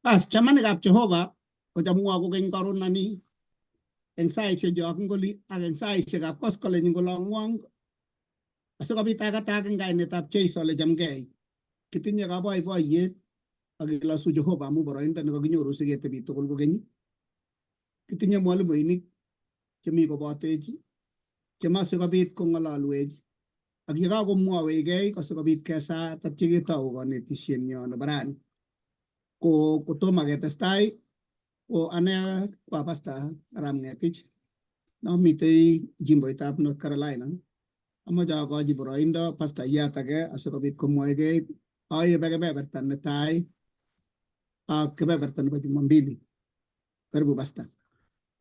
Bas chamanikab Jehova kochamwa kokeny karon ani eng saishek cho ngoli ak eng saishekab koskoleny eng olongwong asikobit akatak eng kainetab Jeiso ale chamgei. Kitinye kaboiboiyet ak kilosu Jehova amu boroindo nekakinyoru siketebi tugul kokeny. Kitinye mwalimuinik chemi kobotech chema sikobit kong'ololwech ak yekakomwowechgei ko sikobit kesaa tatya ketou konetisienyo nebo rani. Ko kotomo ketestai ko ane ko a pastor Arap Ngetich nomitei jimboitab North Carolina. Amoche akochi boroindo pastoyat age asikobit komwoegei aebe kebeberta netai ak kebeberta nebo Jumambili. Karibu pastor.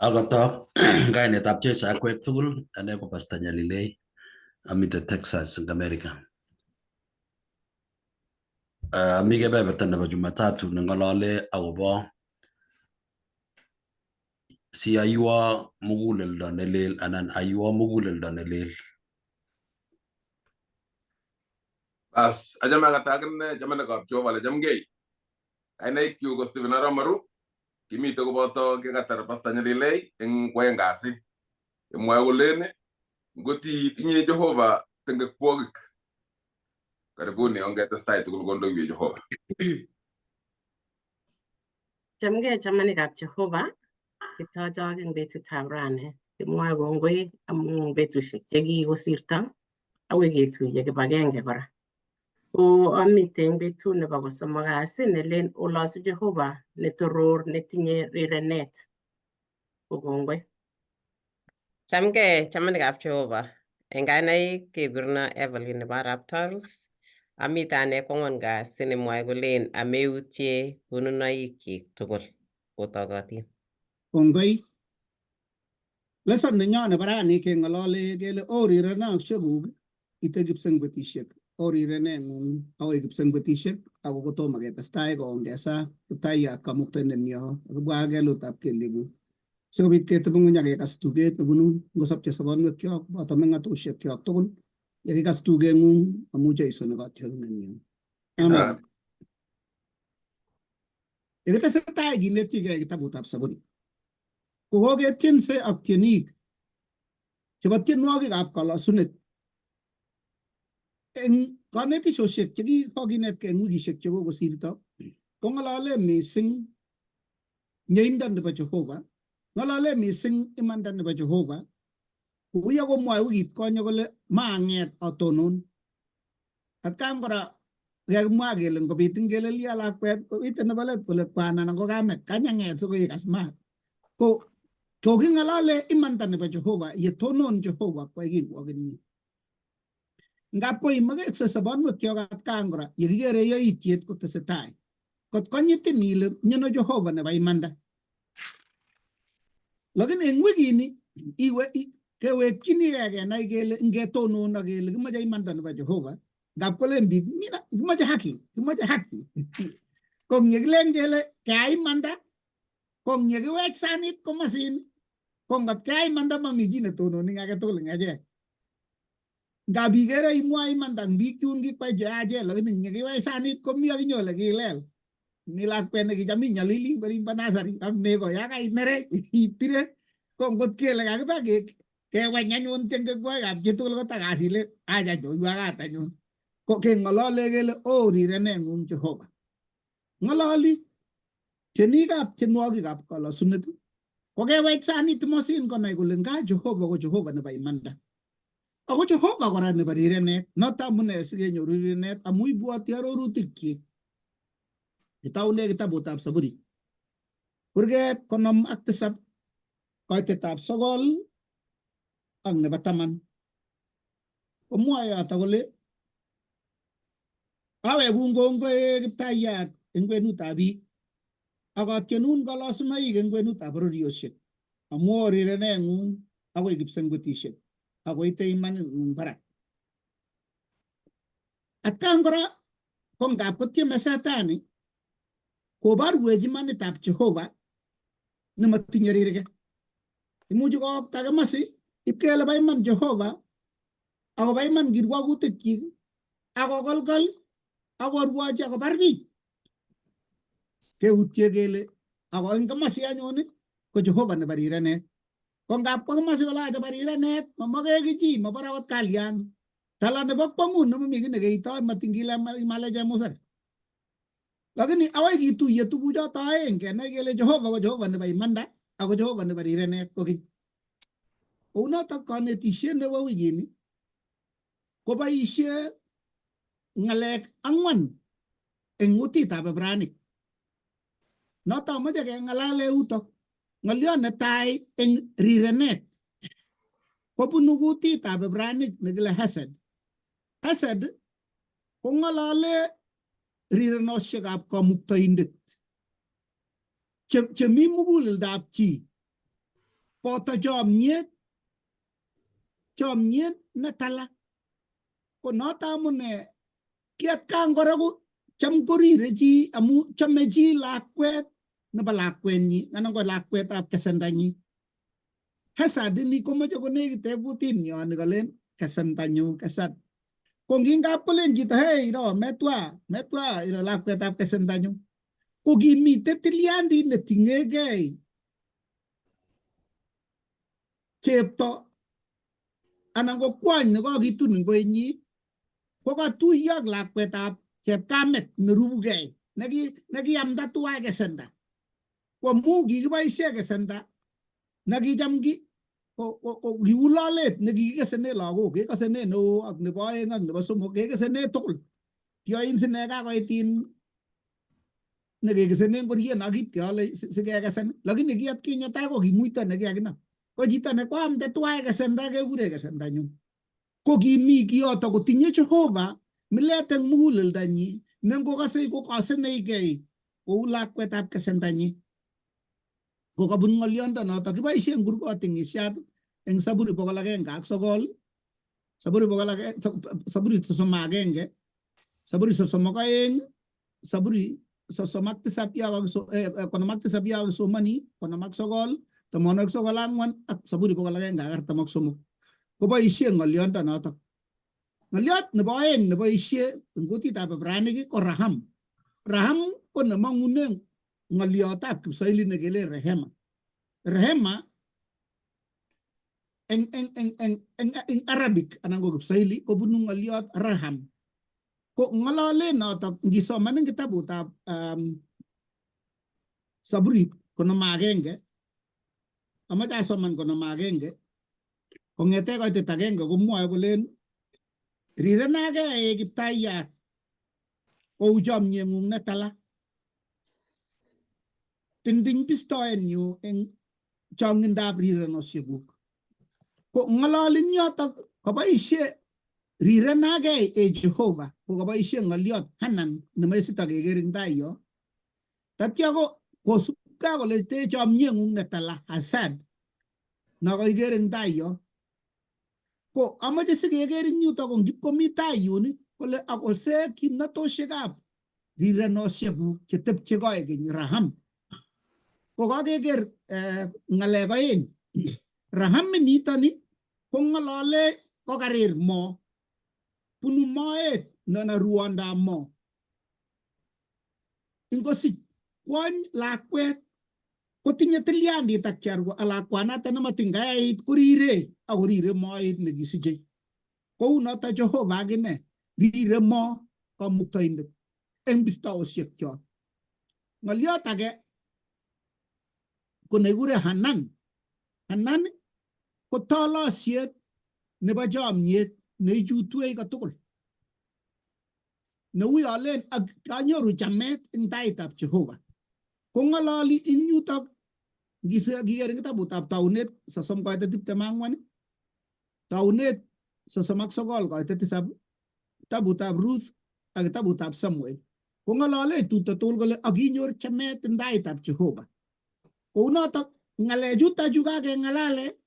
Akotok kainetab Jesu akwek tugul, ane ko Pastor Nyalilei, amite Texas eng America. Ami kebeberta nebo Jumatatu neng'olole akobo siaywa muguleldo nelel anan aywa muguleldo nelel. Bas, achame akatak akine chamanikab Jehova ale chamgei. Kainaikyuk ko Stephen Arap Maru, kimite koboto kekatar Pastor Nyalilei eng kwaeng kasi. Imwae kolen ngot itinye Jehova tengekwokik. Karibuni ongetestai tugul kondoiwech Jehova. Chamgei chamanikab Jehova, kitochok eng betutab rani. Kimwoe kongoi amu betusiek chekikosirto akoi ketuiye kibagenge kora. Ko amite eng betut nebo kosomok kasi nelen olosu Jehova netoror netinye rirenet. Ko kongoi. Chamgei chamanikab Jehova. Eng kainaik kekureno Evelyn nebo Raptors. Amite ane kwangwan kasi nemwoe kolen ameutie konunoikyik tugul. Otogotin. Kongoi. Lesson nenyo nebo rani keng'olole kele orirenokshekuk ite kipsengwetisiek. Orireneng'ung akoi kipsengwetisiek ako kotomo ketestai koongesa Kiptayat Kamuktaindenyo akibwa kelutab kelyekuk. Sikobit ketebong'uny ak kekas tuget nebunu ngosopche sobonwekyok boto meng'atosiekyok tugul yekikas tugeng'ung amu Jeiso ne kotyorindenyo. Amen. Yekitesetai kinetigei kitabutab Saburi ko koketiense ak tienik chebo tienwogikab kalosunet eng konetisiosiek chekikokinetkei eng wikisiek chekokosirto kong'olole mising mieindo nebo Jehova, ng'olole mising imanda nebo Jehova kouyo komwoe wikit konye kole maang'et atonon. Atkan kora kakimwa kele ngobit ingelelyo lakwet koite nebo let kole kwan anan ko kamet kanyang'et sikoikas maat. Ko koking'olole imanda nebo Jehova yetonon Jehova kwai kirwokenyi. Ngap koimokekse sobonwekyok atkan kora yekikere yoityet kotesetai. Kot konyitin ile miono Jehova nebo imanda. Lakini eng wikini iwe kewekchinigei kenai kele ngetonon ak kele kimoche imanda nebo Jehova ngap kolen biik kimoche haki, kimoche haki. Ko ngekilen kele keyai imanda ko ngekiwech sanit komosin ko ngot keyai imanda mami chi netononi eng age tugul eng achek. Ngap ikere imwoe imanda eng biik chun kikwai cheyachen lakini ngekiwech sanit komi akinye ole kilel. Mi lakwet nekicham inyalili eng olimbo nursery ak nego ya kainerech ipire ko ngot kele kakiba keweny anyun tengekwoikab chitugul kotakas ile acha choiwa kat anyun. Ko keng'olole kele o rireneng'ung Jehova. Ng'ololi tienikab tienwogikab kalosunet ko kewech sanit mosin konai kole nga Jehova ko Jehova nebo imanda. Ako Jehova kora nebo rirenet. Noto amune sikenyoru rirenet amu ibwoti arorutikyik. Kitoune kitabutab Saburi. Kurget 57 koitetab 9 ak nebo 10. Komwoe yoto kole awekun kongoi Kiptayat eng kwenutab biik ak atienun kalosunoik eng kwenutab bororiosiek amu oo rireneng'ung akoi kipsengwetisiek akoite imanitng'ung barak. Atkan kora ko ngap kotieme Satani koborwech imanitab Jehova nemotinye rirge. Imuchi kookta komosi ipkele bo iman Jehova akobo iman kirwokutikyik akokolkol akorwochi akobar biik. Keutye kele ako eng komosi anyun ko Jehova nebo rirenet. Ko ngap kwa komosi kole acha bo rirenet, mamake chi, mabore akot kalyang. Tala nebo kwongut nemomi kiy nekeitoi matingile imale chemusar. Lakini akoi kituiye tuguchoto aeng kenai kele Jehova ko Jehova nebo imanda ako Jehova nebo rirenet kokeny. Kounotok konetisiet nebo wikini koboisie ng'alek ang'wan eng kutitab Ibranic. Noto amoche keng'alale yutok. Ng'oliot netai eng rirenet kobunu kutitab Ibranic nekile Hesed. Hesed kong'olole rirenoshekab kamuktaindet chemi muguleldab chi boto chomyet, chomyet netala. Ko noto amune ki atkan kora ko cham korire chi amu chome chi lakwet nebo lakwenyi anan ko lakwetab kesendanyi. Hesad ini komoche konekite kutinyo ni kalen kesendanyu kesad. Ko ngingap kolen chito hey iro metwa metwa iro lakwetab kesendanyu ko kimite tilyandit neting'egei chepto anan ko kwony nekokitun eng koinyi ko katuiyo ak lakwetab chepkamet nerubugei nekiamda tuwai kesenda. Ko amu kikiboisie kesenda nekicham kiu lolet nekikikesene lagok, kekesene neo ak nebo oeng ak nebo somok kekesene tugul. Kioin sine kakoit in nekekesene ngoriet akip keole sikekesen, lakini ki atkinye tai ko kimuito nekiakinam. Ko chito nekoamde tuwai kesenda kekure kesendanyu. Ko kimi kiyoto kotinye Jehova milet eng muguleldonyi nengokase kokaseneikei kou lakwetab kesendanyi. Ko kabun ng'oliondo noto kiboisie eng kurgoting'isiat eng Saburi 109, Saburi 100, Saburi 31, Saburi 32, Saburi 37 yo 57 yo kakisomoni, 59, 94 ak Saburi 143 koboisie ng'oliondo notok. Ng'oliot nebo oeng neboisie eng kutitab Ibranic ko Raham. Raham ko nemong'unen ng'oliotab Kiswahili nekele rehema. Rehema eng Arabic anan ko Kiswahili kobunu ng'oliot Raham. Ko ng'ololen notok ngisoman eng kitabutab Saburi 51, amache asoman 51 kong'ete koitet agenge komwoe kolen rirenagei Kiptayat kou chomyeng'ung netala. Tindiny bistoenyu eng chong'indab rirenoshekuk. Ko ng'ololi eng yotok koboisie rirenagei e Jehova ko koboisie ng'oliot Hanan nemoisito keker eng tai yo. Tatya ko kosubkei kole te chomyeng'ung netala Hasad nokoiker eng tai yo. Ko amoche sikeker eng yutok ko ngipkomi tai yun kole akose kimnatoshekab rirenoshekuk chetepche koekeny Raham. Ko kakeker ng'alek oeng. Raham nitoni ko ng'olole kokarir mo. Bunu moet nana ruondab mo. Ingosich kwony lakwet kotinye tilyandit ak charwa lakwanato nematin kayait korire akorire moet nekisichei. Kou noto Jehova akine rire mo kamuktaindet eng bistaoshek chok. Ng'oliot age ko nekikure Hanan. Hanan ko tolosiet nebo chomyet neichutwech kotugul. Neu alen ak kanyoru chamet eng taitab Jehova. Ko ng'ololi eng yutok ngiker eng kitabutab Taunet 30:24, Taunet 39:7, kitabutab Ruth ak kitabutab Samuel. Ko ng'olole tuto tugul kole akinyor chamet eng taitab Jehova. Kounotok ng'alechuto chu kakeng'alale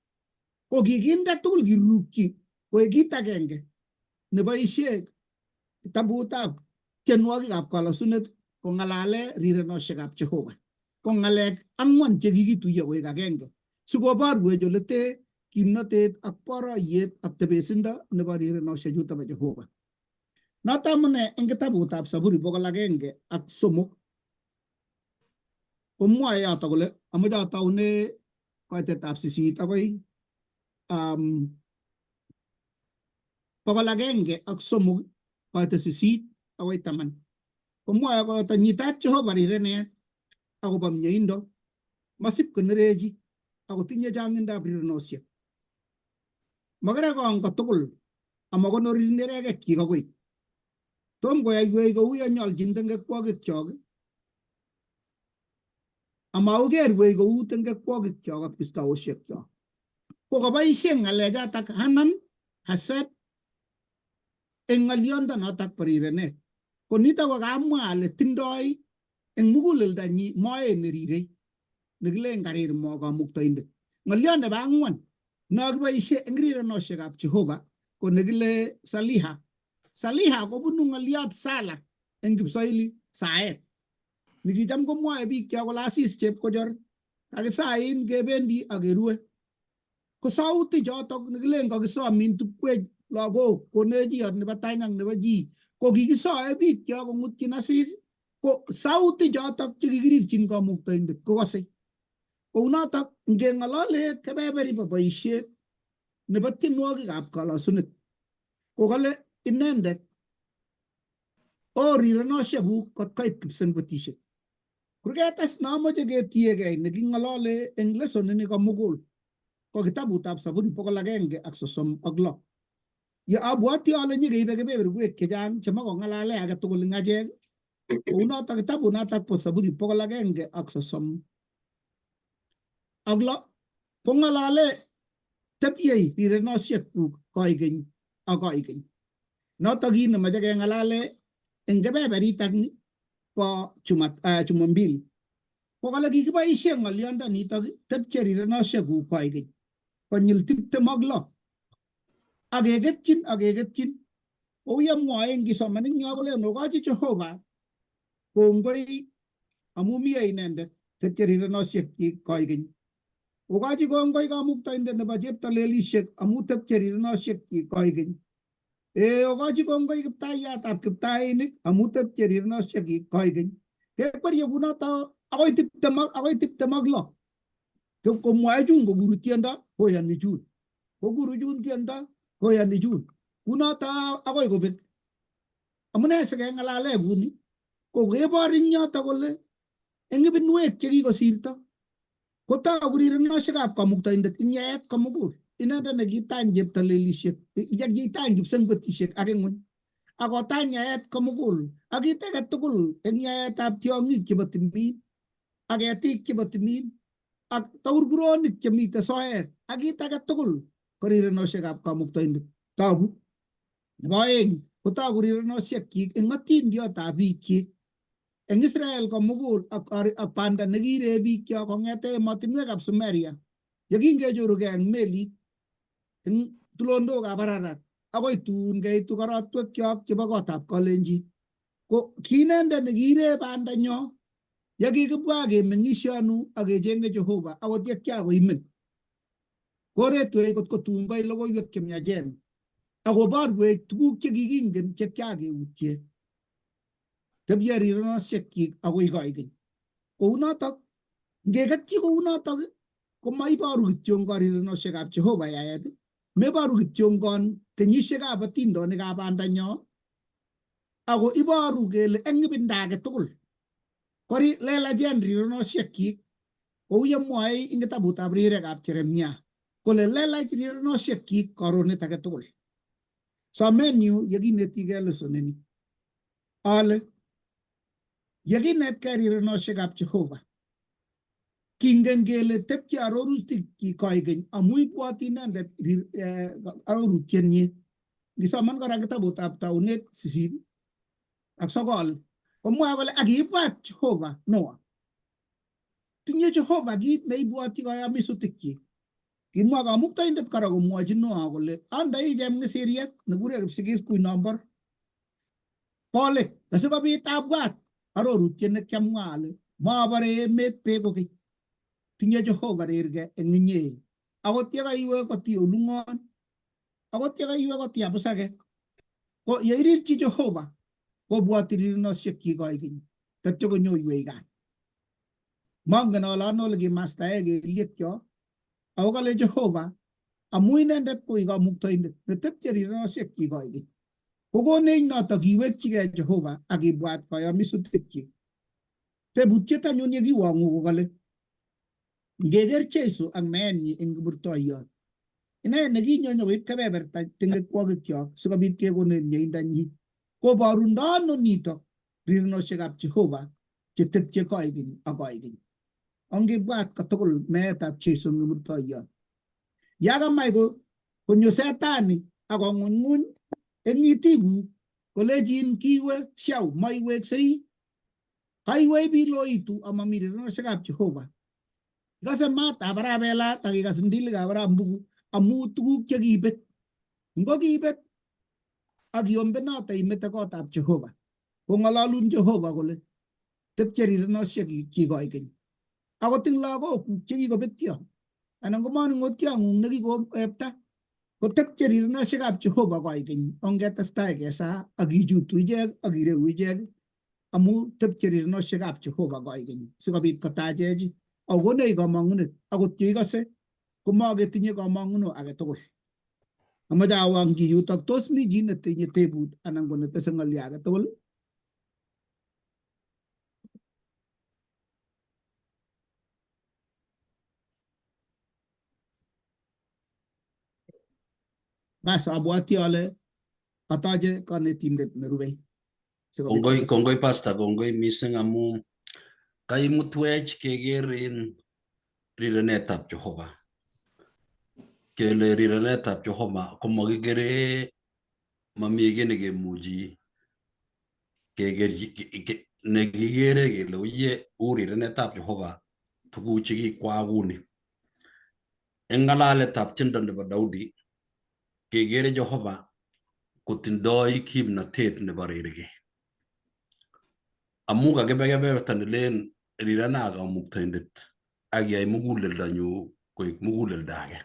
ko kikinde tugul kirukyi koek kit agenge neboisie kitabutab tienwogikab kalosunet kong'alale rirenoshekab Jehova. Ko ng'alek ang'wan chekikituiyo koek agenge sikoborwech ole tee kimnotet ak boroiyet ak tebesindo nebo rirenoshechuto bo Jehova. Noto amune eng kitabutab Saburi 103 Komwoe yoto kole amoche ataune koitetab 8 akoi 103 koite 8 akoi 10. Komwoe koyoto nyitat Jehova rirenet akobo mieindo masip konerechi akotinye chang'indab rirenosiek. Makere kong kotugul amakonori nerekekyik akoi. Tom koyaiwech kou ye nyoljin tengekwokikyok amaukerwech kou tengekwokikyok ak bistoosiekyok. Ko kaboisien ng'alechatak Hanan Hased eng ng'oliondonotok bo rirenet. Ko nitok ko kamwa ale tindoi eng muguleldanyi moet nerirei nekilen karir mo kamuktaindet. Ng'oliot nebo ang'wan nokiboisie eng rirenosiekab Jehova ko nekile Saliha. Saliha kobunu ng'oliot sala eng Kipswahili saet. Nikicham komwoe biikkyok kole asis chepkochor kakisain kebendi ak kerue. Ko sauti chotok nekilen kakisomin tukwech lagok konech chiyot nebo tanyang nebo chi ko kikisoe biikkyok kong'utyin asis ko sauti chotok chekikirirchin kamuktaindet kokose. Kounotok ngeng'olole kebeberi bo boisiet nebo tienwogikab kalosunet ko kale inendet o rirenosiekuk kot koit kipsengwetisiek. Kurget nomoche ketiegei neking'olole eng lesson ini komugul ko kitabutab Saburi 136. Ye abwoti ale nyikeibe kebeberwek chechang chemakong'alale age tugul eng achek kounotok kitabunotok bo Saburi 136 kong'olole tebyei rirenosiekuk koikeny ak koikeny. Notok kit nemoche keng'alale eng kebeberitak ni bo Jumambili. Ko kale kikiboisie ng'oliondo nitok tepche rirenosiekuk koikeny konyil 26 ak keketyin ak keketyin kou ye mwoe ngisoman eng yo kolen okochi Jehova kongoi amu mie inendet tepche rirenosiekchik koikeny. Okochi kongoi kamuktaindet nebo cheptolelisiek amu tepche rirenosiekchik koikeny. Okochi kongoi kiptaiyatab kiptainik amu tepche rirenosiekchik koikeny. Kekwerie kunoto akoi 26. Komwoe chun kokuru tiendo koyoni chun. Kokuru chun tiendo koyoni chun. Kunoto akoi kobek. Amune sikeng'alale kuni ko kebor eng yoto kole eng ibinwek chekikosirto kotoku rirenosiekab kamuktaindet eng yaet komugul. Inendet nekitany cheptolelisiek, kitany kipsengwetisiek ak ing'weny ak kotany yaet komugul ak kit age tugul eng yaetab tiong'ik chebo timin ak ketik chebo timin ak taurkuronik chemite soet ak kit age tugul ko rirenosiekab kamuktaindet. Toku. Nebo oeng kotoku rirenosiekyik eng otindiotab biikkyik eng Israel komugul ak banda nekiree biikkyok kong'ete emotinwekab Sumeria yekingechorugei eng melit eng tulondokab Ararat akoi tun keitu korotwekyok chebo kotab kalenjin. Ko kiinendet nekiree bandanyo yekikibwa kemeng'isionu ak kechenge Jehova akot yekiakoimen. Koretwech kot kotun koit logoiwek chemiachen akoborwech tuguk chekikingen chekiakeutye. Tebye rirenosiekyik akoi koikeny. Kounotok ngeketyi kounotok komaiboru kityongon rirenosiekab Jehova yaet, meboru kityongon kenyisiekab atindonikab bandanyo ako iboru kele eng ibinda age tugul ko lelachen rirenosiekyik kou yemwoe eng kitabutab rirekab Jeremia kole lelach rirenosiekyik karonet age tugul. Somenyu yekinetigei lesson ini ale yekinetkei rirenosiekab Jehova kingen kele tepche arorutikyik koikeny amu ibwoti inendet arorutienyin. Ngisoman kora kitabutab Taunet 8 ak 9 komwoe kole akibwat Jehova Noah. Tinye Jehova kit neibwoti koyomisutikkyik. Kimwa kamuktaindet kora komwochi Noah kole andai chemngisiriet nekure kipsigis kuinombor polik asikobit abwat arorutiet nekiamwa ale mobore emet beek kokeny. Tinye Jehova rirge eng inye. Akot yekaiwe koti olung'on, akot yekaiwe koti abusake, ko yeirirchi Jehova kobwoti rirenosiekyik koikeny tatyo konyoiwech kat. Mongen ale ano ole kimastae kelyekyok. Ako kale Jehova, amu inendet ko Kamuktaindet netepche rirenoshekchik koikeny. Kokonech notok iwekchigei Jehova ak ibwat koyomisutikchik. Tebutiet anyun yekiwong'u ko kale, ngeker Jesu ak meenyi eng kiprutoiyot, ine nekinyo nyokoib kebeberta tingekwokikyok sikobit kekonech mieindonyi. Koborundo ano nitok rirenoshekab Jehova chetepche koikeny ak koikeny. Ongibwat kotugul meetab Jesu eng kiprutoiyot. Yakamach konyo setani ak kong'unyng'uny eng itikuk kolechin kiwe siau maiweksei, kaiwe biloitu amami rirenoshekab Jehova. Ikose matab arap Elat ak ikas ndilikab arap Mbuku amu tuguk chekibet. Ngo kiibet ak iombenote imete kotab Jehova. Kong'ololun Jehova kole tepche rirenoshek kikoikeny. Akot eng lagokuk chekikobetyo anan ko manung'otiong'ung nekikowekta kotepche rirenoshekab Jehova koikeny. Ongetestai kesaa ak ichutu ichek ak ireu ichek amu tepche rirenoshekab Jehova koikeny sikobit kotachech ak konech komong'unet akot yeikose komaketinye komong'uno age tugul. Amache awongchi yutok, tos mi chi netinye tebut anan ko netese ng'olyo age tugul? Bas abwati ale atoche konetindet nerubei. Kongoi, kongoi pastor, kongoi mising amu kaimutwech keker in rirenetab Jehova. Kele rirenetab Jehova komakikere mami kiy nekemuchi keker nekikere kele uye u rirenetab Jehova tuguk chekikwakuni. Eng ng'alaletab tiendo nebo Daudi kekere Jehova kotindoi kimnatet nebo rirgei. Amu kakibe kebeberta nelen rirena Kamuktaindet ak yai muguleldonyu koek muguleldo age.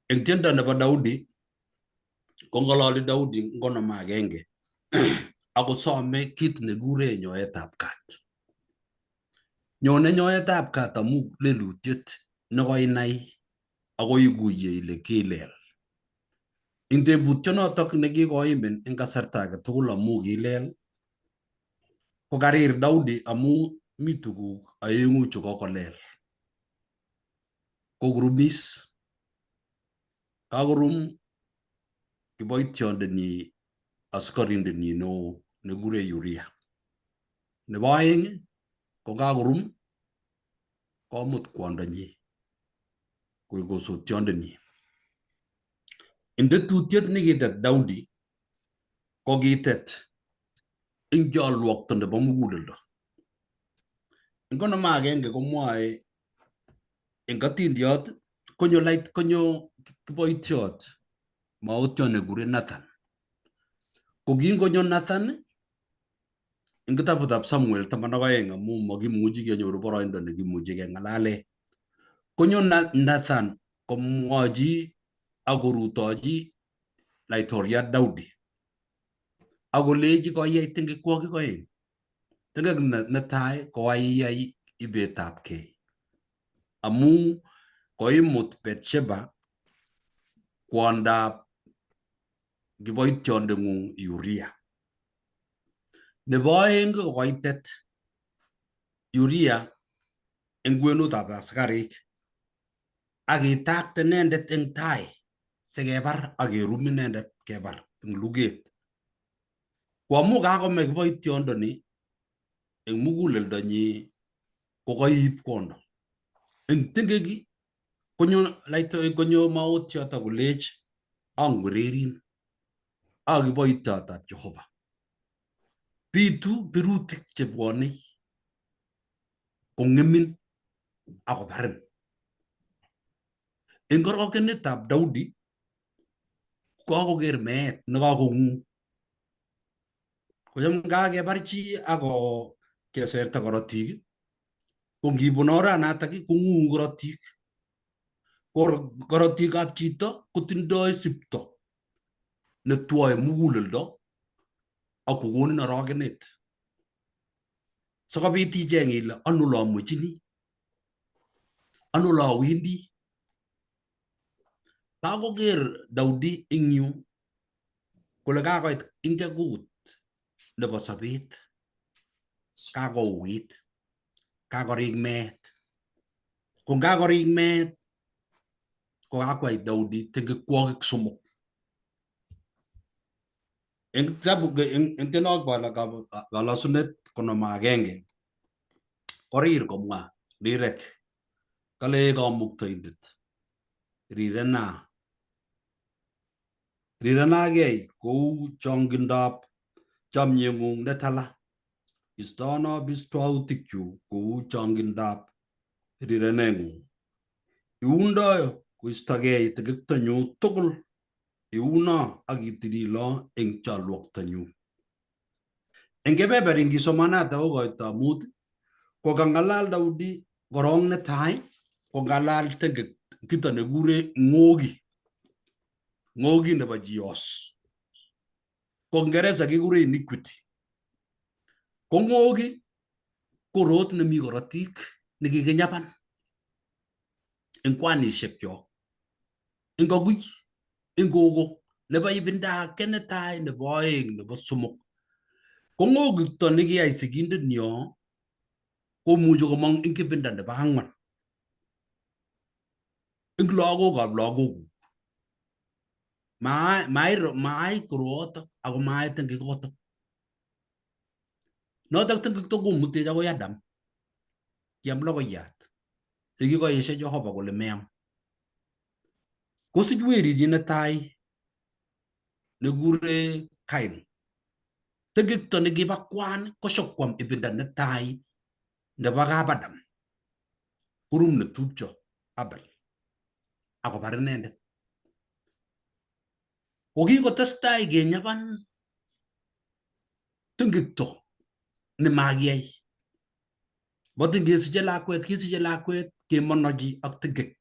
Eng tiendo nebo Daudi kong'ololi Daudi ngonom agenge akosome kit nekikure nyoetab kat. Nyone nyoetab kat amu lelutiet nekoinai ako ikuye ile kilel. Eng tebutionotok nekikoimin eng kasarta age tugul amu kilel, ko karir Daudi amu mi tuguk aeng'u chekokolel. Kokorumis, kakorum kiboitiondenyi askarindenyi neo nekikure Uria. Nebo aeng ko kakorum komut kwondonyi koek osotiondenyi. Eng tetutiet nekitet Daudi ko kitet eng cholwokto nebo muguleldo. Eng konom agenge komwoe eng katindiot konyo lait konyo kiboitiot maotiot nekure Nathan. Ko kingonyo Nathan eng kitabutab Samuel 12 amu makimuchi kenyoru boroindo nekimuchi keng'alale. Konyo Nathan komwochi ak korutochi laitoriat Daudi akolechi koyai ting'ikwokik oeng. Ting'ek netai koaiyai ibetab kei amu koimut Bathsheba kwondab kiboitiondeng'ung Uria. Nebo aeng ko koitet Uria eng kwenutab askarik ak itakte inendet eng tai sikebar ak kerum inendet kebar eng luget. Ko amu kakome kiboitiondoni eng muguleldonyi ko koib kwondo. Eng tingeki konyo laito konyo maotiot akolech angwererin akiboitiotab Jehova. Bitu birutik chebwonei kong'emin akobarin. Eng korokenetab Daudi kokakoker meet nekakong'u. Kocham kakebar chi ako keserta korotik ko ngibun oranatak kong'uu korotik. Korotikab chito kotindoi sipto netwoe muguleldo ak kokonin orokenet. Sikobit icheng ile ano olomwechini, ano olowendi. Kakoker Daudi eng yu kole kakoit ingekut nebo sobet, kakouit, kakorik meet. Ko ngakorik meet ko kakwai Daudi tengekwokik somok. Eng kitabu eng tienwogik kalosunet 51 korir komwa rirek kale Kamuktaindet rirena rirenagei kou chongindab chomyeng'ung netala istono bistwautikchu kou chongindab rireneng'ung iundo koistogei tekitonyu tugul iuno ak itililo eng cholwoktonyu. Eng kebeberi ngisomanata kokoito mut ko kang'alal Daudi korong netai kong'alal tengek kito nekure ng'oki ng'oki nebo Jios ko Kiingereza kikure iniquity. Ko ng'oki ko rot nemi korotik nekikinyapan eng kwanishek kyok eng agui eng gogo nebo ibinda ake netai nebo oeng nebo somok. Ko ng'okito nekiyai sigindet nyo komuchi komong eng ibinda nebo ang'wan eng lagokab lagokuk. Maait korootok ako maait tengikotok. Notok tengekto komutech akoi Adam kiam logoiyat nekikoesho Jehova kole meam. Kosich werinyi netai nekure Kain. Tengekto nekiba kwan koshokwam ibinda netai nebo kap Adam. Korum netupcho Abel akobar inendet. Kokikotestai kenyapan tengekto nemakiyai. Botin kesiche lakwet, kesiche lakwet kemonochi ak tengek.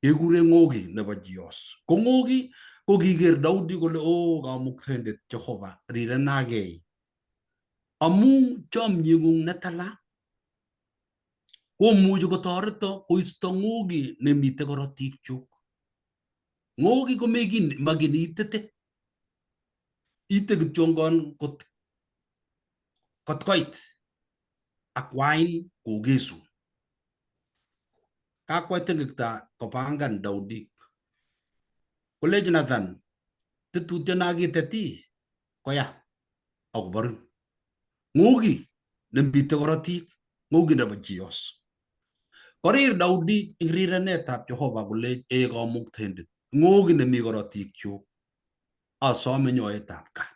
Kekure ng'oki nebo Jios. Ko ng'oki ko kiker Daudi kole o Kamuktaindet Jehova rirenagei. Amu chomyeng'ung netala komuchi kotoreto koisto ng'oki nemite korotikchuk. Ng'oki komekin makin itete. Ite kityongon kot koit akwain kokesun. Kakwai tengekta kopangan Daudi. Koleji Nathan, tetutiet nakiteti koya akoborin. Ng'oki nemite korotik, ng'oki nebo Jios. Korir Daudi eng rirenetab Jehova kole ee Kamuktaindet, ng'oki nemi korotikchuk asome nyoetab kat.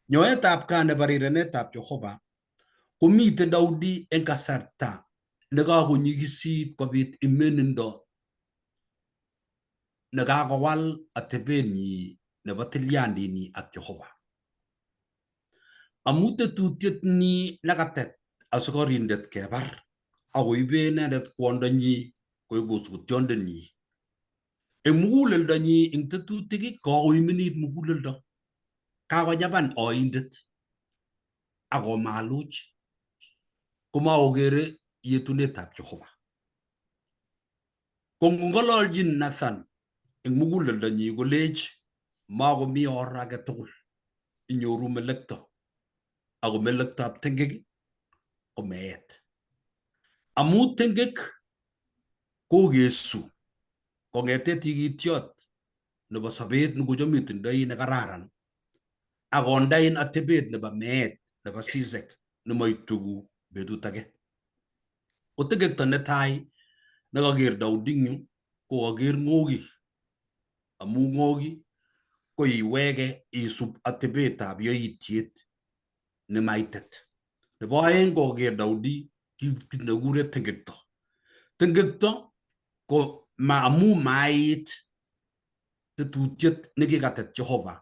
Nyoetab kat nebo rirenetab Jehova komiten Daudi eng kasarta nekakonyikisit kobit imenindo nekakowal atebenyi nebo tilyandinyi ak Jehova. Amu tetutiet ni nekatet asikorindet kebar akoibe inendet kwondonyi koik kosutyondenyi. Eng muguleldonyi eng tetutik kakoimenit muguleldo. Kakonyapan oindet akomaluch komakokere yetunetab Jehova. Ko ngong'ololjin Nathan eng muguleldonyi kolech makomi or age tugul inyoru melekto ako melektoab tengek ko meet. Amu tengek kokesu kong'ete tikityot nebo sobet nekocham itindoi nekararan akondain atebet nebo meet nebo sisek nemoituku betut age. Ko tengekto netai nekaker Daudi eng yu ko kaker ng'oki amu ng'oki ko iweke isub atebetab yoityet nemaitet. Nebo aeng ko kaker Daudi kit nekure tengekto. Tengekto ko ma amu mait tetutiet nekikatet Jehova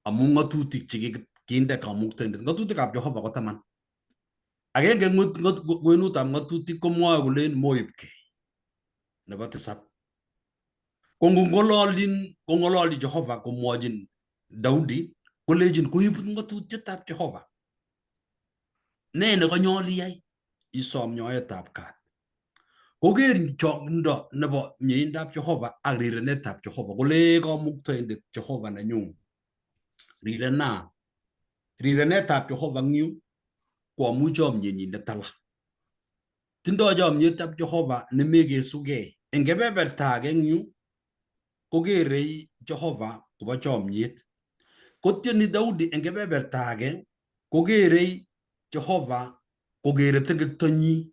amu ng'atutik chekikinde Kamuktaindet. Ng'atutikab Jehova ko 10. Agenge kwenutab ng'atutik komwoe kolen moibkei. Nebo tisab. Ko ngong'ololin kong'ololi Jehova komwochin Daudi kolechin koibut ng'atutietab Jehova. Ne nekanyolu iyai? Isom nyoetab kat. Koker chongindo nebo mieindab Jehova ak rirenetab Jehova kole Kamuktaindet Jehova nenyun rirena. Rirenetab Jehova eng yu ko amu chomyenyi netala. Tindoi chomyetab Jehova nemekesugei. Eng kebeberta age eng yu kokerei Jehova kobo chomyet. Kotieni Daudi eng kebeberta age kokerei Jehova kokere tenkektonyi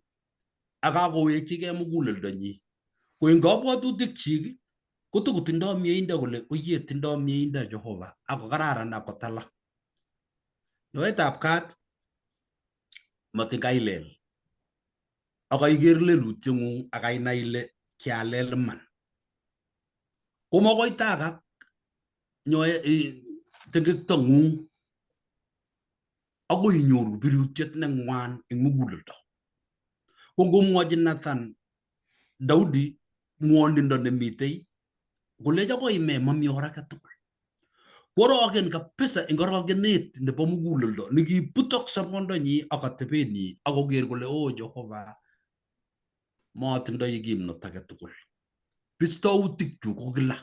ak kakowekchigei muguleldonyi. Ko eng kabwatutikchik kotokotindoi mieindo kole oye tindoi mieindo Jehova ako kararan ak kotala. Nyoetab kat matin kailel ak aiker lelutieng'ung ak ainai ile kialel iman. Komakoi tagak nyoe tengektong'ung akoi inyoru birutiet neng'wan eng muguleldo. Ko ngomwochi Nathan Daudi ng'wonindo nemitei kolech akoi ime mami or age tugul. Kworoken kabisa eng orogenet nebo muguleldo nekibutok sobondonyi ak atebenyi ak koker kole o Jehova motindoi kimnot age tugul. Bistoutikchu ko kila.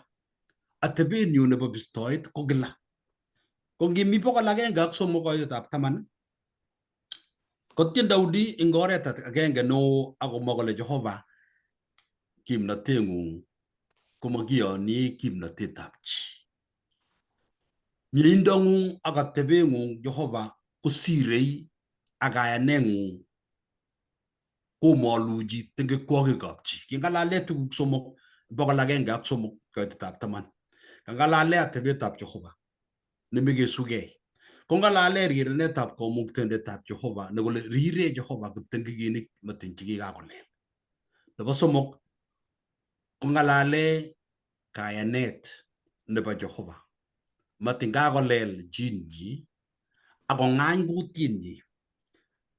Atebenyu nebo bistoet ko kila. Ko ngimi 103 koitetab 10 kotien Daudi eng oret agenge neo akomwa kole Jehova kimnoteng'ung komakiyoni kimnotetab chi. Mieindong'ung ak atebeng'ung Jehova kosirei ak kayaneng'ung komoluchi tengekwokikab chi. Kingalale tuguk somok 103 koitetab 10. Kangalale atebetab Jehova nemekesugei. Kongalale rirenetab kamuktaindetab Jehova nekole rire Jehova kiptengekinik matin chekikakolel. Nebo somok kongalale kayanet nebo Jehova matin kakolel chinyi akong'any kutinyi.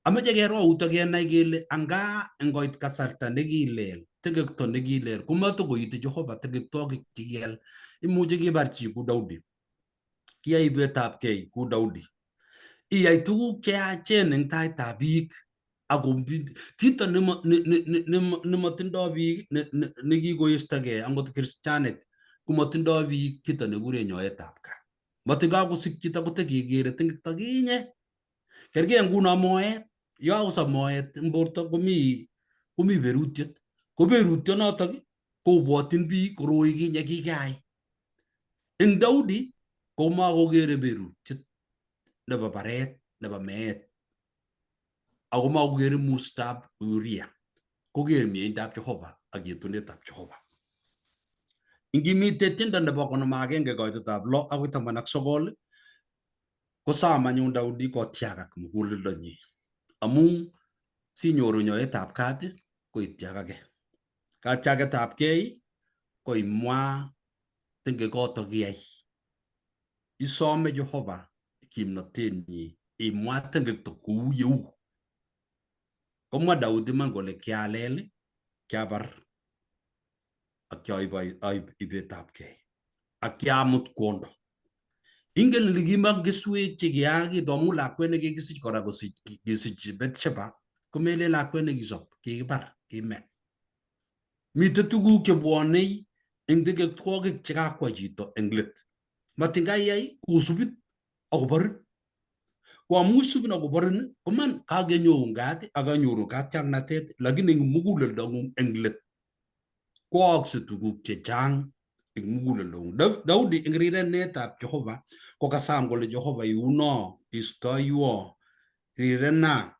Ameche kero uto kenai kele anga ngoit kasarta nekilel tekekto nekilel komatokoite Jehova tekektwokik chekial. Imuchi kibar chi ku Daudi, kiyai ibetab kei ku Daudi, iyai tuguk cheyachen eng taitab biik ako kito nemotindoi biik nekikoistogei angot kristianet komotindoi biik kito nekure nyoetab kat. Matin kakosik chito kotekekere ting'to kinye. Kerkei nguno moet, yokakosob moet eng borto komi berutiet. Ko berutionotok kobwotyin biik koroi kinye kikayai. Eng Daudi komakokere berutiet nebo baret nebo meet ako makokere mustab Uria. Koker mieindab Jehova ak yetunetab Jehova. Ingimite tiendo nebo 51 koitetab 6 akoi 19 kosam anyun Daudi kotiakak muguleldonyi. Amu sinyoru nyoetab kat ko itiakake. Katiaketab kei ko imwa tengekoto kiyai. Isome Jehova kimnotenyi imwa tengekto kou yeu. Komwa Daudi man kole kialel, kiabar ak kiaib ibetab kei ak kiamut kwondo. Ingen ile kimong keswek chekiyaakit amu lakwet nekikisich kora kesich Bathsheba komelen lakwet nekisob, kikibar, kime. Mitei tuguk chebwonei eng tekektwokik chekakwa chito eng let. Matin kaiyai kosubin akoborin. Ko amu isubin akoborin koman kakenyoun kat ak kanyoru katiaknatet lakini eng muguleldong'ung eng let koaakse tuguk chechang eng muguleldong'ung. Daudi eng rirenetab Jehova kokasam kole Jehova iuno, istoiwo, rirena,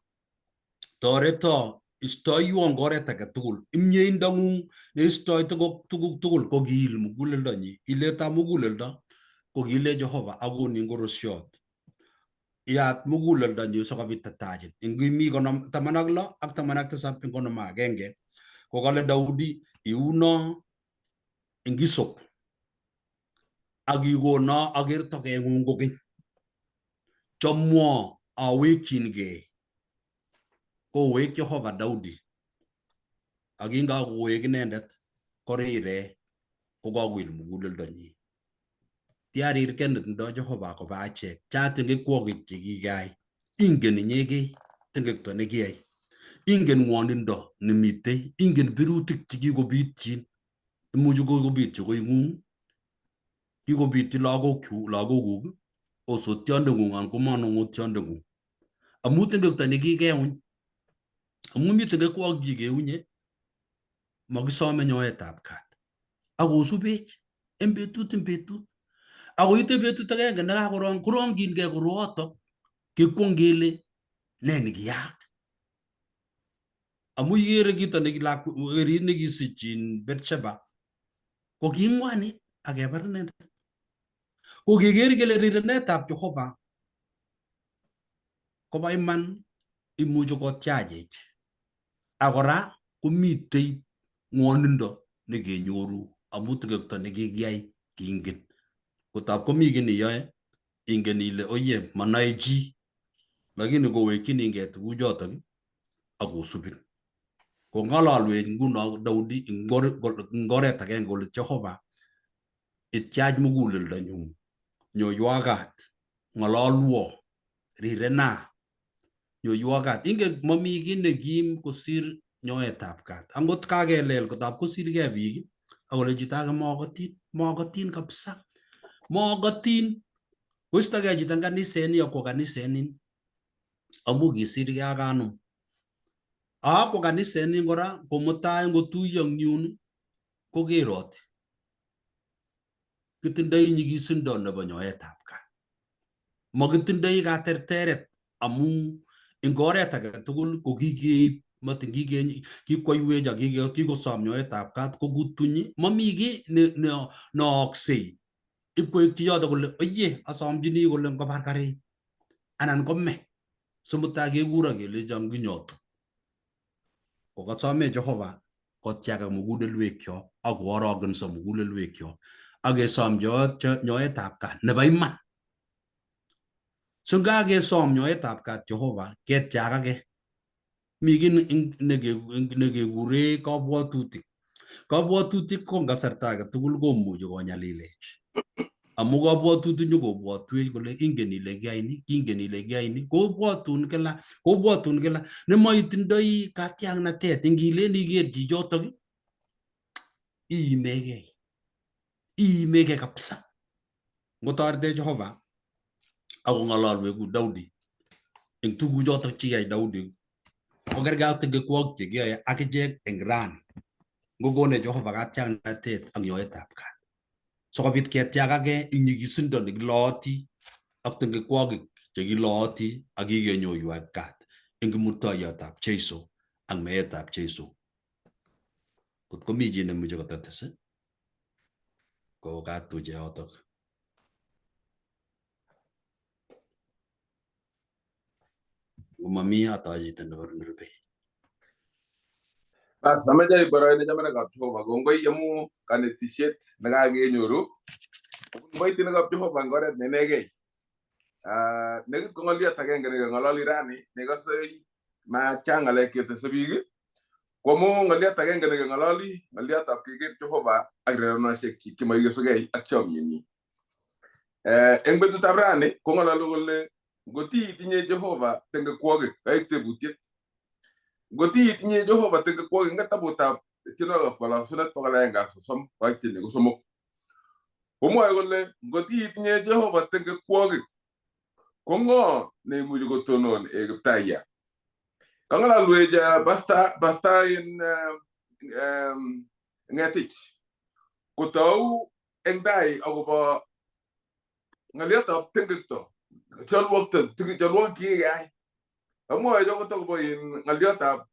toreto, istoiwo eng oret age tugul. Imyeindong'ung neistoi tuguk tugul ko kiil muguleldonyi. Iletab muguleldo ko kile Jehova akonin korosiot. Yaat muguleldonyu sikobit tatachin. Ingimi 16 ak 17 eng 51 kokale Daudi iuno eng isop ak ikono aker tokeng'ung kokeny. Chomwo awekchingei. Kowek Jehova Daudi. Ak kingakowek inendet korire kokakoil muguleldonyi. Tiarirken netindoi Jehova koba achek chatingekwokik chekikai. Ingen inyegei. tengekto nekiyai. Ingen ngwonindo nemitei, ingen birutik chekikobityin. Imuchi kokobityi koing'ung, kikobityi lagokchu lagokuk, osotyondeng'ung anan ko manong'otyondeng'ung. Amu tengekto nekikeuny, amu mi tengekwokik chekeunye, makisome nyoetab kat. Akosubech en betut en betut. Akoite betut agenge nekakorong korongchingei korootok kekwong kele ne nekiyaak. Amu ikere kito werit nekisich in Betsheba ko kingwanit ak kebar inendet. Ko keker kele rirenetab Jehova kobo iman imuchi kotyachech. Ak kora komitei ngwonindo nekenyoru amu tengekto nekikiyai kingen. Kotab komi kiy neyoe ingen ile oye manoe chi lakini kowekchinigei tuguchotok akosubin. Kong'ololwech nguno Daudi eng oret agenge kole Jehova ityach muguleldonyun, nyoiwa kat, ng'ololwo, rirena, nyoiwa kat. Ingen mami kiy nekim kosir nyoetab kat. Angot kakelel kotab kosirgei biik akole chito age mokotin, mokotin kabisa, mokotin. Koistogei chito eng kaniset ni akwo kaniset nin amu kisirgei ak anum. Akwo kaniset nin kora komutai ngotuiyo eng yun kokeroti. Kitindoi nyikisindo nebo nyoetab kat. Makitindoi katerteret amu eng oret age tugul ko kikeib matin kikwoiwech ak kikosom nyoetab kat kokutunyi mami kiy neooksei ipkoekchi yoto kole oye asomchini kole ngobar karit anan kome simutai kekuro kelecho kinyotu. Kokasome Jehova kotyakak mugulelwekyok ak koorokenso mugulelwekyok ak kesom nyoetab kat nebo iman. So ngakesom nyoetab kat Jehova ketyakake. Mi kiy nekekure kabwatutik. Kabwatutik ko kasarta age tugul komuchi konyalilech. Amu kabwatutik nyokobwotwech kole ingen ile kiyai ni, kingen ile kiyai ni, kobwotun kila, kobwotun kila. Nemoitindoi katiaknatet, ingilen iker chichotok iimegei. Iimegei kabisa. Ngotoretech Jehova akong'ololwech kou Daudi eng tuguchotok chekiyai Daudi kokergei ak tengekwok chekiyoe akichek eng rani. Ngokonech Jehova katiaknatet ak nyoetab kat. Sikobit ketyakake eng nyikisindo nekilooti ak tengekwokik chekilooti ak kikenyoiwak kat eng kimurtoiyotab Jeiso ak meetab Jeiso. Kot komi chi nemuche kotetes ko katuche yotok. Ngomami atoi chito nebo nerubei. Bas, ameche aib boroindo chamanikab Jehova kongoi amu kanetishet nekakenyoru kobun kiboitinikab Jehova eng oret ne inegei. Nekit ko ng'oliot agenge nekeng'ololi rani nekose machang ng'alek chetese biik ko amu ng'oliot agenge nekeng'ololi ng'oliotab keker Jehova ak rerenosiekchik chemoikesugei ak chomyenyi. Eng betutab rani kong'ololi kole ngoti itinye Jehova tengekwokik kaek tebutiet. Ngoti itinye Jehova tengekwokik eng kitabutab tienwogikab kolosunet 130 koitieni ko 3. Komwoe kole ngoti itinye Jehova tengekwokik ko ng'o neimuchi kotonon ee Kiptayat. Kang'alalwech pasta in Ng'etich kotou eng tai akobo ng'oliotab tengekto cholwokto cholwokik chekikeyai. Amwoe chokoto akobo in ng'oliotab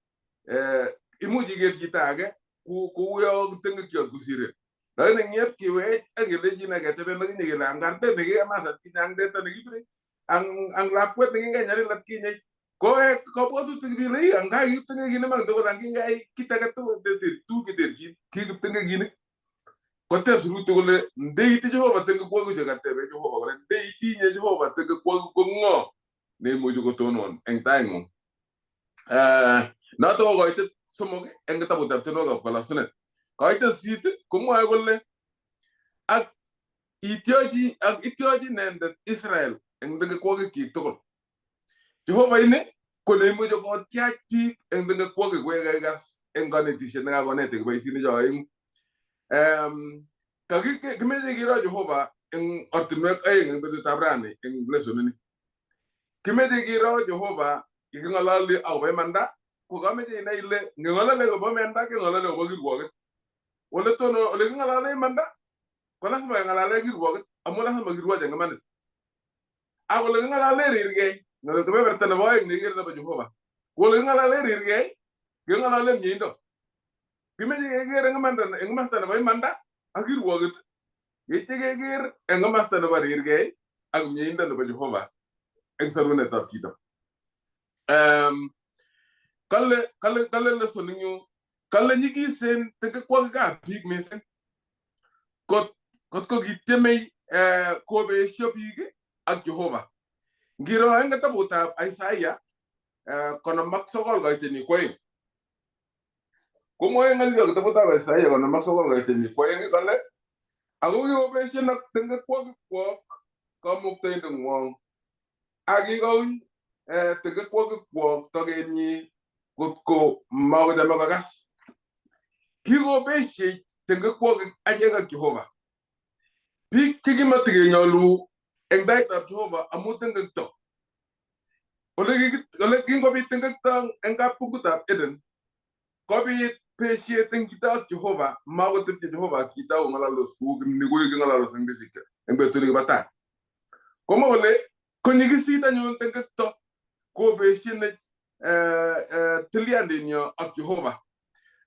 imuch iker chito age kouyo tengekchot kosirin. Lakini ngiep kiwech ak kelechin keteben akinye kele ang arte nekikemas atkinye ang teta nekibire ang lakwet nekikenyalil atkinye koek kabwatutik bile ang kakiptengekinik iman tugul ang kikeyai kit age tugul tuguk cheterchin kikiptengekinik. Koteb sirutik kole ndeiti Jehova tengekwokik chekatebe Jehova kole ndeitinye Jehova tengekwokik ko ng'o neimuchi kotonon eng taing'ung. Noto ko koitet 3 eng kitabutab tienwogikab kolosunet. Koitet 8 komwoe kole ak ityochi inendet Israel eng tengekwokikyik tugul. Jehova ini Ko neimuche kotyach biik eng tengekwoki koyekaikas eng kanetishet nekakonet kiboitinik cho oengu. Kimeche kiro Jehova eng ortinwek oeng eng betutab rani eng lesson ini. Kimeche kiro Jehova yeking'ololi akobo imanda, ko kameche inai ile ngeng'ololi akobo imanda keng'ololi akobo kirwoket. Ole tono ole king'olole imanda ko lazima keng'alale kirwoket amu lazima kirwoch eng imanit. Ak ole king'olole rirgei, ng'ole kebeberta nebo oeng nekikere nebo Jehova. Ko ole king'olole rirgei, keng'olole mieindo. Kimeche keker eng imanda eng komasta nebo imanda ak kirwoket, yeityo keker eng komasta nebo rirgei ak mieindo nebo Jehova eng sorunetab chito. Kale lesson eng yu, kale nyikisen tengekwokikab biik mising. Kot ko kitiemei kobesio biik ak Jehova. Ngiro eng kitabutab Isaiah 59 koitenyi 2. Komwoe ng'olyo kitabutab Isaiah 59 koitenyi 2 kole ako kikobesien ak tengekwokikwok kamuktaindeng'wong ak kikouny tengekwokikwok tokenyi kotko makochame kokas. Kikobesiech tengekwokik achek ak Jehova. Biik chekimatikenyolu eng taitab Jehova amu tengekto. Ole kingobit tengekto eng kappungutab Eden, kobit besiet eng chito ak Jehova, makotepche Jehova ak chito kong'ololdos kou nikoi king'ololdos eng betusiek eng betut nekibo tai. Komwa kole konyikisit anyun tengekto kobeshenech tilyandinyo ak Jehova.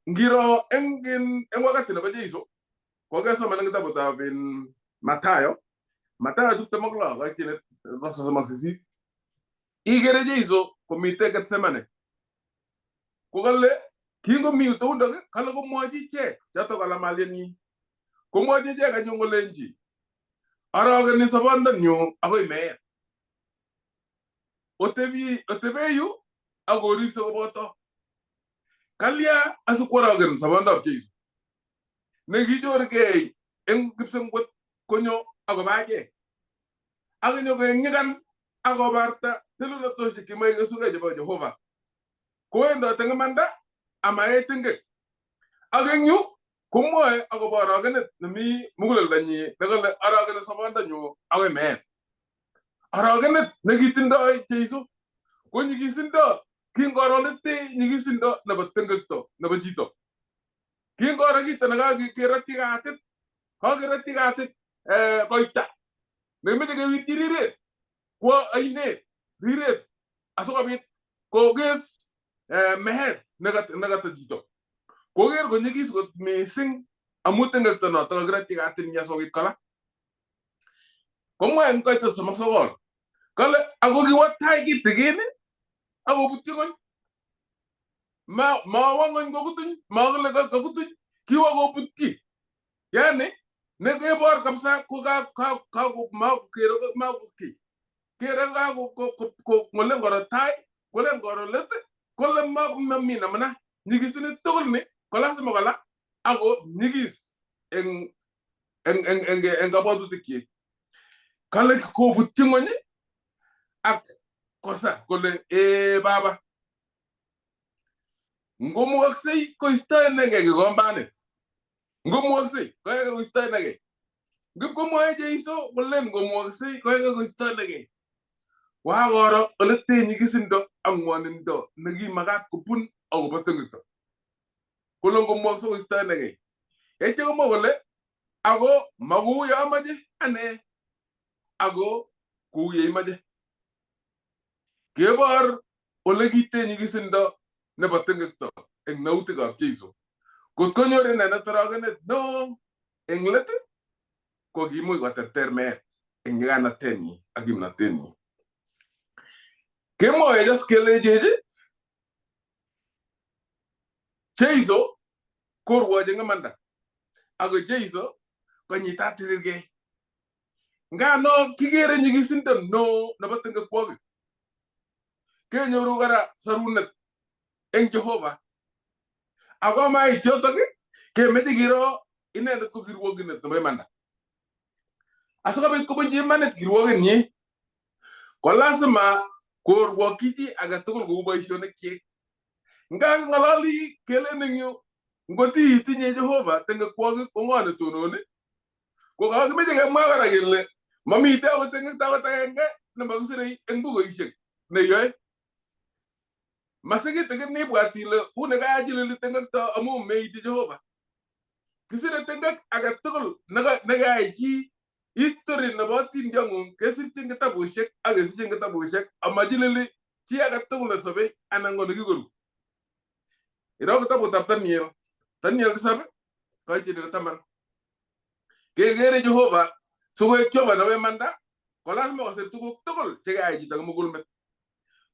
Ngiro eng wakati nebo Jeiso, kokesoman eng kitabutab Mathayo, Mathayo 26 koitinet 38. Ikere Jeiso komite Getsemane. Kokale kingomi yutoundok, kale komwochi ichek chotok kala malienyi. Komwochi ichek anyun kolenji, arokeni sobondonyu akoi meet. Otebi otebe yu ak oripse koboto. Kalya asikworoken sobondab Jeiso nekichorgei eng kipsengwet konyo akoba achek. Ak konyo kenyikan akobarta telelotosiek chemoikesugei chebo Jehova. Kowendote eng imanda amae tengek. Ak eng yu komwoe akobo orogenet nemi muguleldonyi nekole arogeni sobondonyu akoi meet. Orogenet nekitindoi Jeiso ko nyikisindo kingoro lete nyikisindo nebo tengekto nebo chito. Kingoro kito nekakerotyi katit, kakerotyi katit koita nekimeche kewirchi riret kwo ainet riret asikobit kokes meet nekata chito. Koker konyikis kot mising amu tengekto noto kakirotyi katit asikobit kola. Komwa eng koito 39 kale ako kiwo tai kitikin akobutyi ng'ony. Mawo ng'ony kokutuny, makile kakutuny, kiwo kobutyi. Yani nekebor kabisa ko makere makuki. Kere ngole ngoro tai, kole ngoro let, kole mami namna. Nyikisini tugul ni ko lazima kola ako nyikis eng kabwatutikyik. Kale kobutyi ng'ony ak kosa kole ee baba. Ngomukoksei koisto inegei kikombani. Ngomukoksei koyai koisto inegei. Ngipkomwoe Jeiso kolen ngomukoksei koyai koisto inegei. Wakoro ole tee nyikisindo ak ng'wonindo nekimakat kobun akobo tengekto. Kole ngomwokse koisto inegei. Yeityo komwa kole ako makou ye amache ane ako kou ye imoche. Kebor ole kitee nyikisindo nebo tengekto eng nautikab Jeiso. Kot konyor inendet orogenet neo eng let ko kimuch koterter meet eng nyiganatenyi ak kimnotenyi. Kemwoe just kelechech Jeiso korwochi eng imanda ako Jeiso konyitat rirgei. Ngano kikere nyikisindo neo nebo tengekwokik. Kenyoru kora sorunet eng Jehova. Ako mait yotok kemeche kiro inendet ko kirwokindet nebo imanda. Asikobit kobunchi imanit kirwokinyi ko lazima Korwokyi chi age tugul kou boisionikchik. Ngang'ololi kelen eng yu ngot itinye Jehova tengekwokik ko ng'o netononi? Ko kakimeche kemwa kora kele mamite akot tengekto akot agenge nemakisirei eng bukuishek neyoe. Masikitikin ibwat ile une kayachilili tengekto amu meiti Jehova. Kisire tengek age tugul nekayai chi history nebo tindiong'ung kesirchin kitabushek ak kesirchin kitabushek amachilili chi age tugul nesobei anan ko nekikoru. Iro kitabutab Daniel, Daniel 7 koichini 10. Kekere Jehova sikoek Jehova nebo imanda ko lazima kosir tuguk tugul chekayai chito kimugulmet.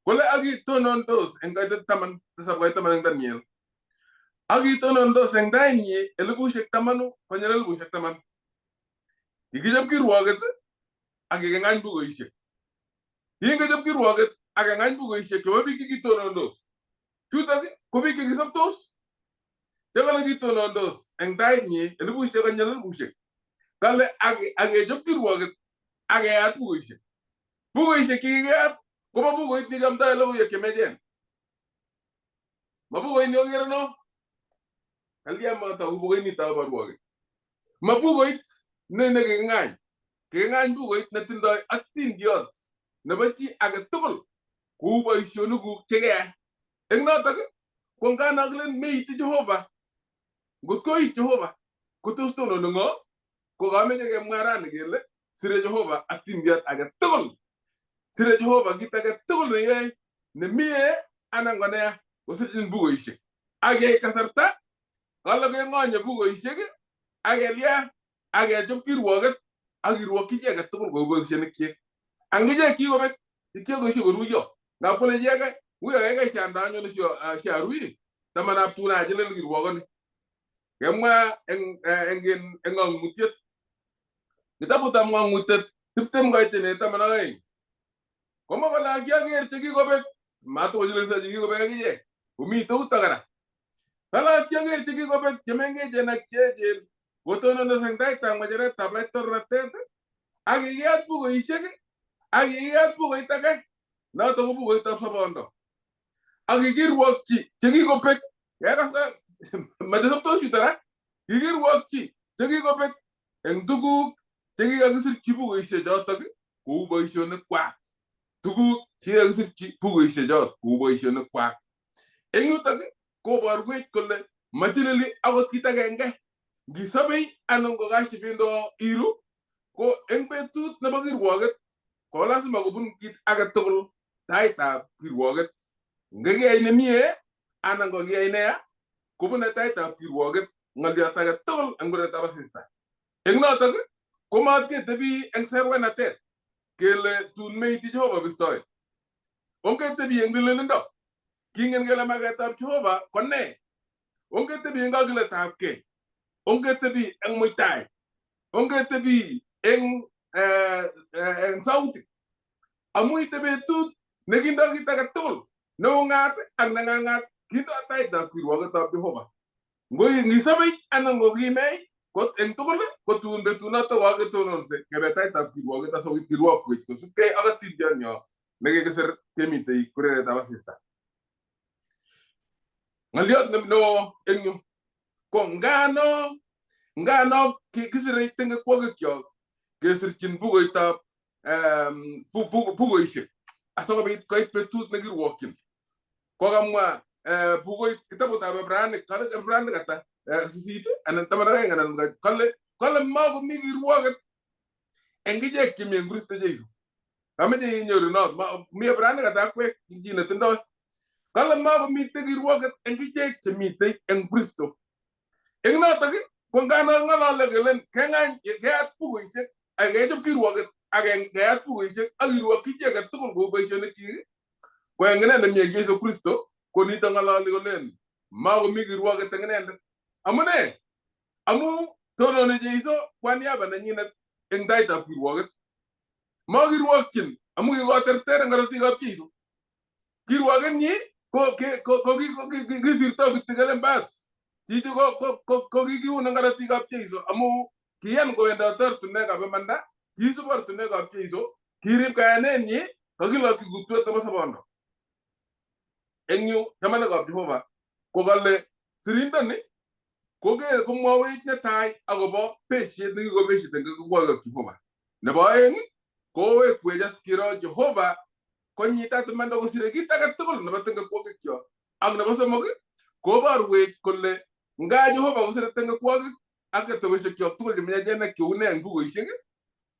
Kole akitonondos eng kaitet 10 7 koit 10 eng Daniel. Akitonondos eng tainyi 10,000 konyil 10,000. Kikichop kirwoket ak kekeng'any bukuishek. Kingechop kirwoket ak keng'any bukuishek chebo biik chekitonondos. Chutok ko biik chekisobtos chekole kitonondos eng tainyi 1,000 konyil 1,000. Kale ak kechop kirwoket ak keyat bukuishek. Bukuishek chekikeyat kobo bukuit nekiamdoi logoiwek chemechen. Ma bukuit niokere no. Kalya matoku bukuit nito bo rwoket. Ma bukuit ne nekiking'any. Kiking'any bukuit netindoi atindiot nebo chi age tugul kou boisionikuk chekeyai. Eng notok ko ngano kilen meiti Jehova. Ngot koit Jehova kotos tononi ng'o? Ko kameche kemwa rani kele sire Jehova atindiot age tugul. Sire Jehova kit age tugul neyoe nemie anan ko neya kosirchin bukuishek. Ak yeit kasarta kale keng'onye bukuishek ak kelya ak kechop kirwoket ak kirwokyi chi age tugul kou boisionikchik. Angichek kikobek ikyekoshe koruiyo. Ngap kole chi age uyo kaikai shanda anyone sharui tamanap tun achilil kirwokoni. Kemwa eng ng'ang'utiet. Kitabutab ng'ang'utiet 20 koit 12. Komwa kole kiaker chekikobek matokochililso chekikobek akichek. Komite uto kora. Kale kiaker chekikobek chemengechen ak cheechen kotonondos eng taitab ng'echeretab laitornatet ak kikiyat bukuishek ak kikiyat bukuit age noto ko bukuitab sobondo. Ak kikirwokyi chekikobek kekasta machesoptos chuto ra kikirwokyi chekikobek eng tuguk chekikakisirchi bukuishek chotok kou boisionikwak. Tuguk chekikakisirchi bukuishek chot kou boisionikwak. Eng yutok koborwech kole machilili akot kit agenge. Ngisobei anan ko kashibindo iru ko eng betut nebo kirwoket ko lazima kobun kit age tugul taitab kirwoket. Ngekiyai nemie anan ko kiyai neya kobune taitab kirwoket ng'oliot age tugul eng kuretab asista. Eng notok komat ketebi eng serwenatet kele tun meiti Jehova bistoi. Ongetebi eng tililindo. Kingen kele maketab Jehova ko ne. Ongetebi eng kakiletabkei. Ongetebi eng muitaet. Ongetebi eng sautik. Amu ite betut nekindo kit age tugul neung'at ak neng'ang'at kindo taitab kirwoketab Jehova. Ngisobei anan ko kimei kot eng tugul ko tun betunoto kokaketononse kebe taitab kirwoket asikobit kirwokwech kosubkei ak atindionyo nekikisir kemitei kureretab asista. Ng'oliot neo eng yu ko ngano kisirei tengekwokikyok kesirchin bukuitab bukuishek asikobit koit betut nekirwokyin. Kokamwa bukuit kitabutab Ibranik kale Ibranik ata 8 anan 12 anan kale makomi kirwoket eng ichek chemi eng Kristo Jesu. Kameche inyoru not mi Ibranik ata akwek chi netindoi. Kale makomite kirwoket eng ichek chemitei eng Kristo. Eng notok ko ngano ng'olole kelen keng'any keyat bukuishek ak kechop kirwoket ak keyat bukuishek ak kirwokyi chi age tugul kou boisionikchik ko eng inendet mi eng Jesu Kristo ko nito ng'ololi kolen makomi kirwoket eng inendet. Amune? Amu tononi Jesu kwa niaba nenyinet eng taitab kirwoket. Makirwokyin amu kikoterter eng korotikab Jesu. Kirwokenyi ko kisirto kityo kelen bas. Chichi ko kikiun eng korotikab Jesu amu kiyan kowendot ortinwekab imanda, kiisub ortinwekab Jesu, kirib kayanenyi Kakilokyi kutwet nebo sobondo. Eng yu chamanikab Jehova kokale sirindoni koker komwawech netai akobo beshet nekikobeshet eng tengekwokyik Jehova. Nebo aeng kowekwech as kiro Jehova konyitat imanda kosire kit age tugul nebo tengekwokikyok. Ak nebo somok koborwech kole nga Jehova kosire tengekwokik ak ateboshekyok tugul chemiachen ak cheune eng bukuishek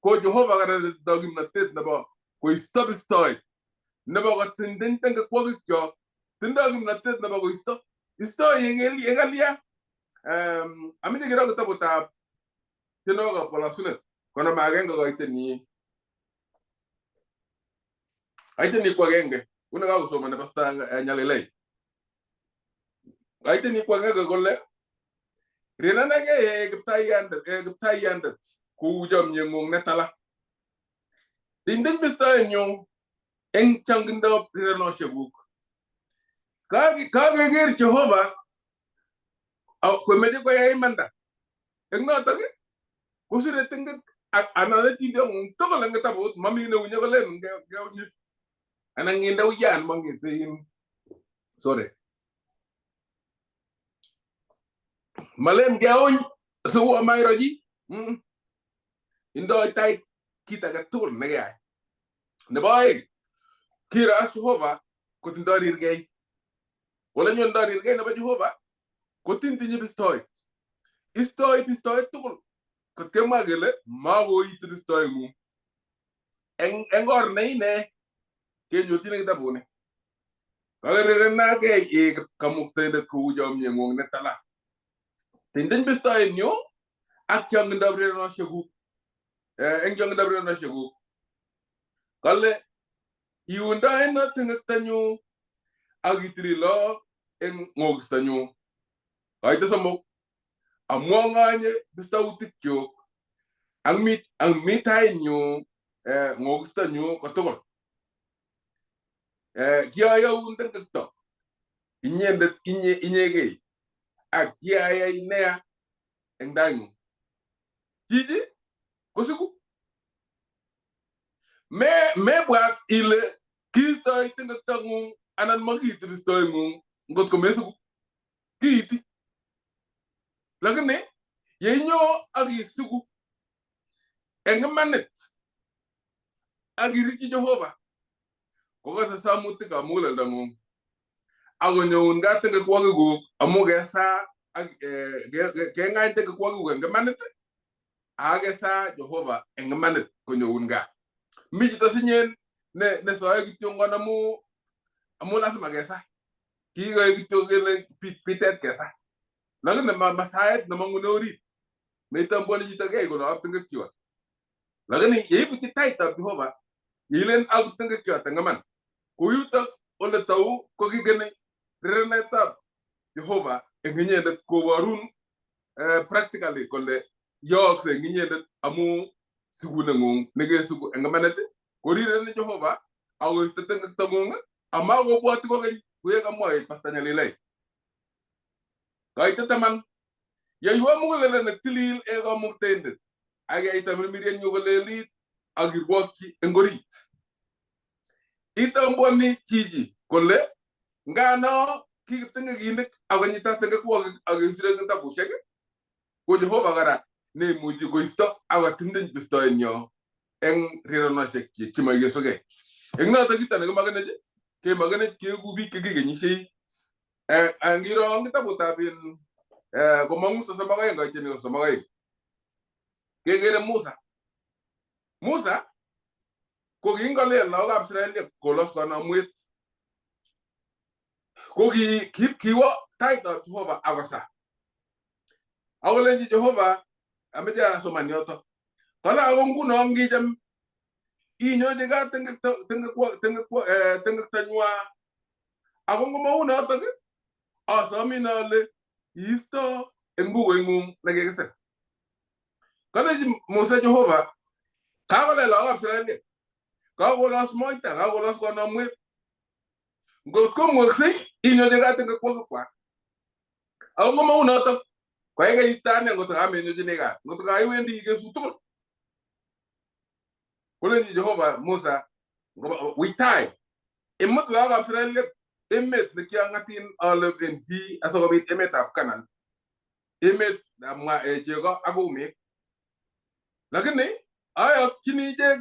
ko Jehova kora netindoi kimnatet nebo koisto bistoet nebo kotindiny tengekwokikyok tindoi kimnatet nebo koisto istoi eng alya. Ameche kiro kitabutab tienwokikab kolosunet 51 koitenyi ku agenge une kakosomoni Pastor Nyalilei. Koitenyi ku agenge kole rinanagei kiptaiyandet kou chomyeng'ung netala. Tindiny bistoenyu eng chongindab rirenoshekuk. Kakeker Jehova komeche koyai imanda. Eng notok kosire tengek anan atindeng'ung tugul eng kitabut mami neunye kolen keunye anan nginde uyan mong'ete sorry malen keuny siwo mairo chi indoi tait kit age tugul nekeyai. Nebo aeng kiro as Jehova kotindoi rirgei. Ole nyondoi rirgei nebo Jehova kotintinyi bistoet. Istoi bistoet tugul kot kemwa kele makoitu bistoeng'ung eng or ne ine kenyorchini kitabuni. Kakirirenakei kamuktaindet kou chomyeng'ung netala. Tindiny bistoenyu ak chongindab rirenoshekuk. Eng chongindab rirenoshekuk. Kale iundoeno tengektanyu ak itililo eng ng'okistanyu. Kaite somok amwong'onye bistoutikyuk ak mi tainyu ng'okistanyu kotugul. Kiayoun tengekto inyendet inyegei ak kiayai neya eng taing'ung. Chichi kosiku. Mebwat ile kiistoi tengektong'ung anan makiiti bistoeng'ung ngot komesiku. Kiiti. Lakini yeinyo ak isiku eng imanit ak irikyi Jehova kokase samutikab muguleldang'ung ak konyoun kat tengekwokikuk amu kesaa ak keng'any tengekwokikuk eng imanit ak kesaa Jehova eng imanit konyoun kat. Mi chito sinyen ne soe kityongon amu lazima kesa. Kikoik kityo kele bitet kesa. Lakini masaet nemong'une orit neitambuoni chito kei kole aab tengekyot. Lakini yeibutyi taitab Jehova ilen akut tengekyot eng iman. Ko yutok ole tou kokikeni rirenetab Jehova eng inyendet koborun practically kole yookse eng inyendet amu sikuneng'ung nekesiku eng imanit korireni Jehova akoisto tengektong'ung amakobwoti kokeny kuye kamwoe Pastor Nyalilei. Kaite taman yoiwo muguleldo netilil e kamuktaindet ak yai tamirmiryenyu kolelit ak irwokyi eng orit. Itambuoni chichi kole ngano kikiptengekinik ak konyitat tengekwokik ak kesire eng kitabushek ko Jehova kora neimuchi koisto ak kotindiny bistoenyo eng rirenosiekchik chemoikesugei. Eng notok kito nekimakenech kemakenech keeku biik chekikenyisiei. Ngiro eng kitabutab komong'u 32 koiteni 32 kekere Musa. Musa ko kingolen lagokab Israeliek kolos konomwet ko kiwo taitab Jehova akosa. Akolenji Jehova ameche asoman yoto. Kale ako nguno ngicham inyochi kat tengektonywa ako ngomau notok asomin ale iisto eng bukuing'ung nekikisir. Kalenji Musa Jehova kakolel lagokab Israeliek kakolos moita kakolos konomwet ngot komwoksei inyochi kat tengekwokikwak. Ako ngomau notok koikai isto ane ngot kamenyochini kat ngot kaiwendi ikesu tugul. Kolenji Jehova Musa With time imut lagokab Israeliek emet nekiang'atin ale bendi asikobit emetab Canaan, emet chego ak umek. Lakini ayokchini ichek,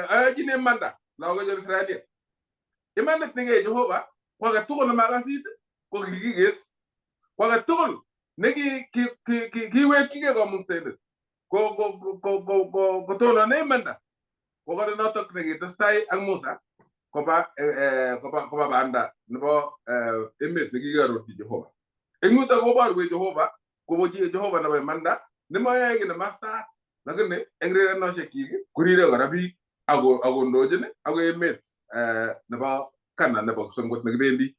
ayochini imanda lagok Israeliek. Imanit nekeyai Jehova ko age tugul nemakasit ko kikikes, ko age tugul nekiwekchigei Kamuktaindet kotonone imanda. Ko kole notok nekitestai ak Musa koba banda nebo emet nekikiarorchi Jehova. Eng yutok koborwech Jehova kobo Jehova nebo imanda nemayoe kiy nemastaat, lakini eng rirenoshekyik korire kora biik akondochin akoi emet nebo Canaan nebo kipsengwet nekibendi.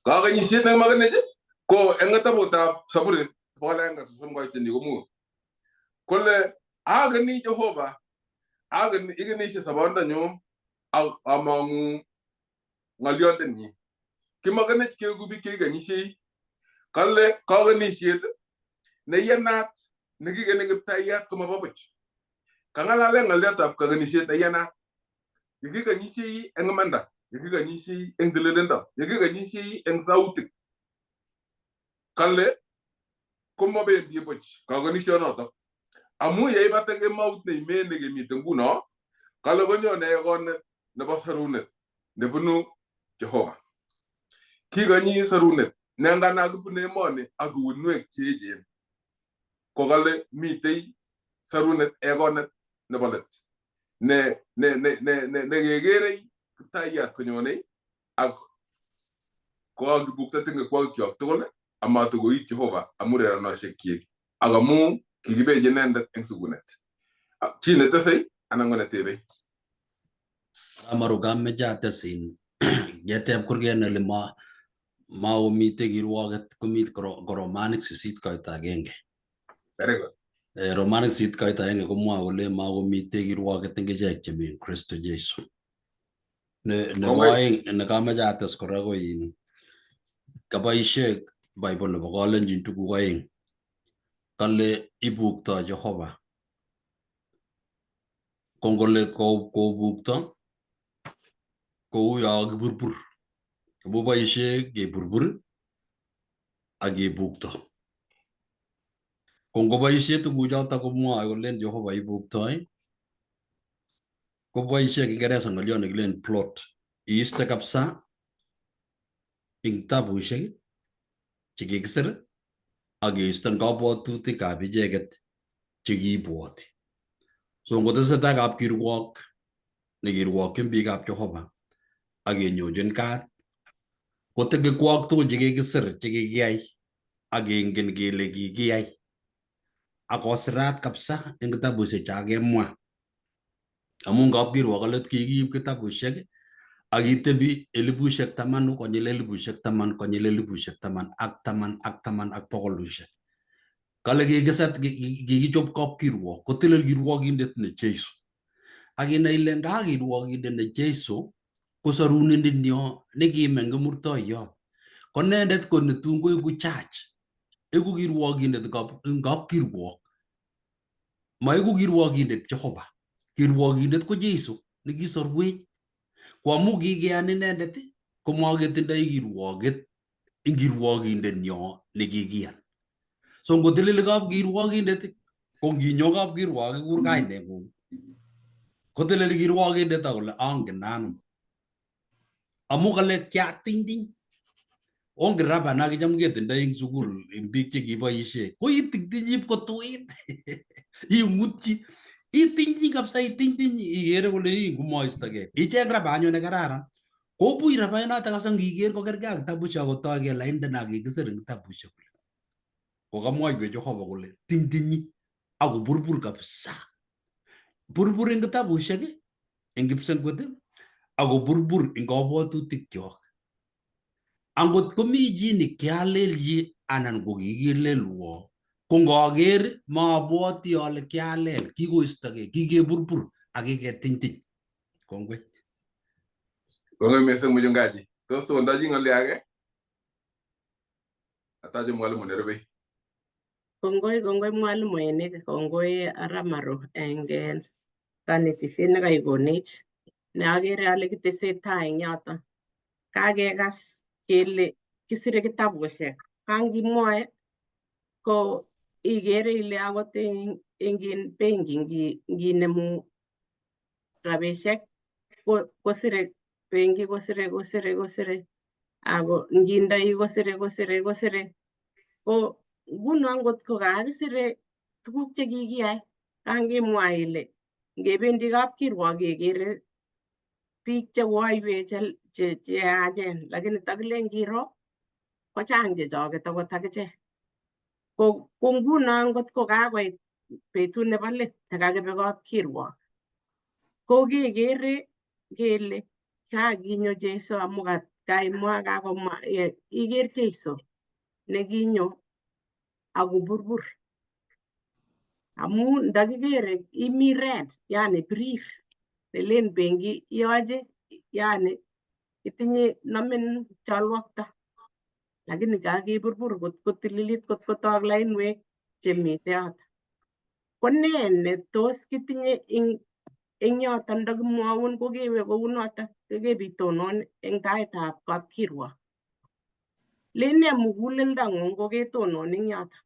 Kakenyisiet nekimakenech ko eng kitabutab Saburi 135 kole akeni Jehova, akeni ikenishe sobondanyu ak among'u ng'olyondenyi. Kimakenech keeku biik chekikonyishei. Kale kakenisiet neiyanat nekikeni Kiptayat komabo buch. Kang'alale ng'olyotab kakenisiet neiyanat. Yekikonyishei eng imanda, yekikonyishei eng tililindo, yekikonyishei eng sautik. Kale komabendi buch kakenishonotok. Amu yeibata kemout neimeni nekemite nguno, kale konyone ekonet nebo sarunet nebunu Jehova. Kikonyi sarunet nengana kibune emoni ak uinwek cheechen. Ko kale mitei sarunet ekonet nebo let ne kekerei Kiptayat konyonei ak kokakibukto ting'ekwokikchok tugul amatokoit Jehova amu rerenoshekyik ak amu kikibechi inendet eng sukunet. Chi netesei anan ko netebei. Amaru kameche ates in keteb kurget nele maomite kirwoket komi ko Romanik 8:1. Very good. Romanik 8:1 komwoe kole makomite kirwoket eng ichek chemi en Kristo Jesu. Nebo oeng nekameche ates kora ko in kaboisie Bible nebo Kalenjin tuguk oeng. Kale ibukto Jehova. Ko ngole kobukto kou yo kiburbur. Amu boisie keburbur ak kebukto. Ko ngoboisie tuguchoto komwoe kolen Jehova ibuktoi, koboisie Kiingereza ng'oliot nekilen plot. Iiste kabisa eng kitabushek chekikisir ak keisto eng kabwatutikab icheket chekiibwoti. So ngotesetai kapkirwok nekirwokyin biikab Jehova ak kenyochin kat, ko ting'ekwok tugul chekikisir chekikiyai ak kengen kele kikiyai ak kosirat kabisa eng kitabushek chakakemwa. Amun kapkirwok let kikiib kitabushek ak kitebi 10,000 konyil 10,000 konyil 10,000 ak taman ak taman ak bokolushek. Kale kikiset kikichop kapkirwok kotelel kirwokindet ne Jesu. Ak inai ile nga kirwokindet ne Jesu ko sorunindet nyo nekime eng kimurtoiyot. Ko inendet ko netun koiku judge. Iku kirwokindet eng kapkirwok. Maiku kirwokindet Jehova. Kirwokindet ko Jesu nekisorwech. Ko amu kikiyan inendet komaketindoi kirwoket eng kirwokindet nyo nekikiyan. So ngoteleli kapkirwokindet ko nginyo kapkirwok akikur kaineng'ung koteleli kirwokindet ak kole angen anum. Amu kale kiatingting. Ongen raba na kicham ketindoi eng sukul eng biik chekiboisie ko itingtinyi ipkotuit ing'utyi itingtiny kabisa itingtiny ikere kole ii komoistokei. Icheng raba anyun nekararan kobuch rabainoto kabisa ngiker kokerkei ak kitabushek akotoi lainda na kikisir eng kitabushek kole. Kokamwoiwech Jehova kole tingtinyi ak koburbur kabisa. Burbur eng kitabushek eng kipsengwet ak koburbur eng kabwatutikyok. Angot komi chi nekialelchi anan ko kikilelwo ko ngaker mabwoti ale kialel, kikoistokei, kikeburbur ak kiketinytiny. Kongoi. Kongoi missing mchungaji. Tos tokondochi ng'olyo age? Atache mwalimu nerubei. Kongoi, kongoi mwalimuinik, kongoi Aramaru eng Kanetishet nekaikonech ne akere ale kitesetai eng yoton. Kakekas kele kisire kitabushek, kangimwoe ko ikere ile akot eng benki nginemu rabishek kosire benki kosire kosire kosire ako ngindoi kosire kosire kosire ko nguno ngot ko kakisire tuguk chekikiyai kangimwa ile ngebendi kapkirwok kekere biik chewoiwech cheyachen lakini takilen ngiro kochang chechoket akot akichek ko nguno ngot ko kakoit betut nebo let nekakibe kapkirwok ko kekere kele kakinyo Jesu amu kaimwa kakomwa iker Jesu nekinyo akoburbur amu ndakikere imi red yani birir nelen benki iyoche yani itinye nomin cholwokto lakini kakeburbur kot kotililit kot kotok lainwek chemite yoto ko nee ne tos kitinye eng yoton ndakimwoun kokewe kounoto kokebitonon eng taitab kapkirwok lene muguleldang'ung koketonon eng yoto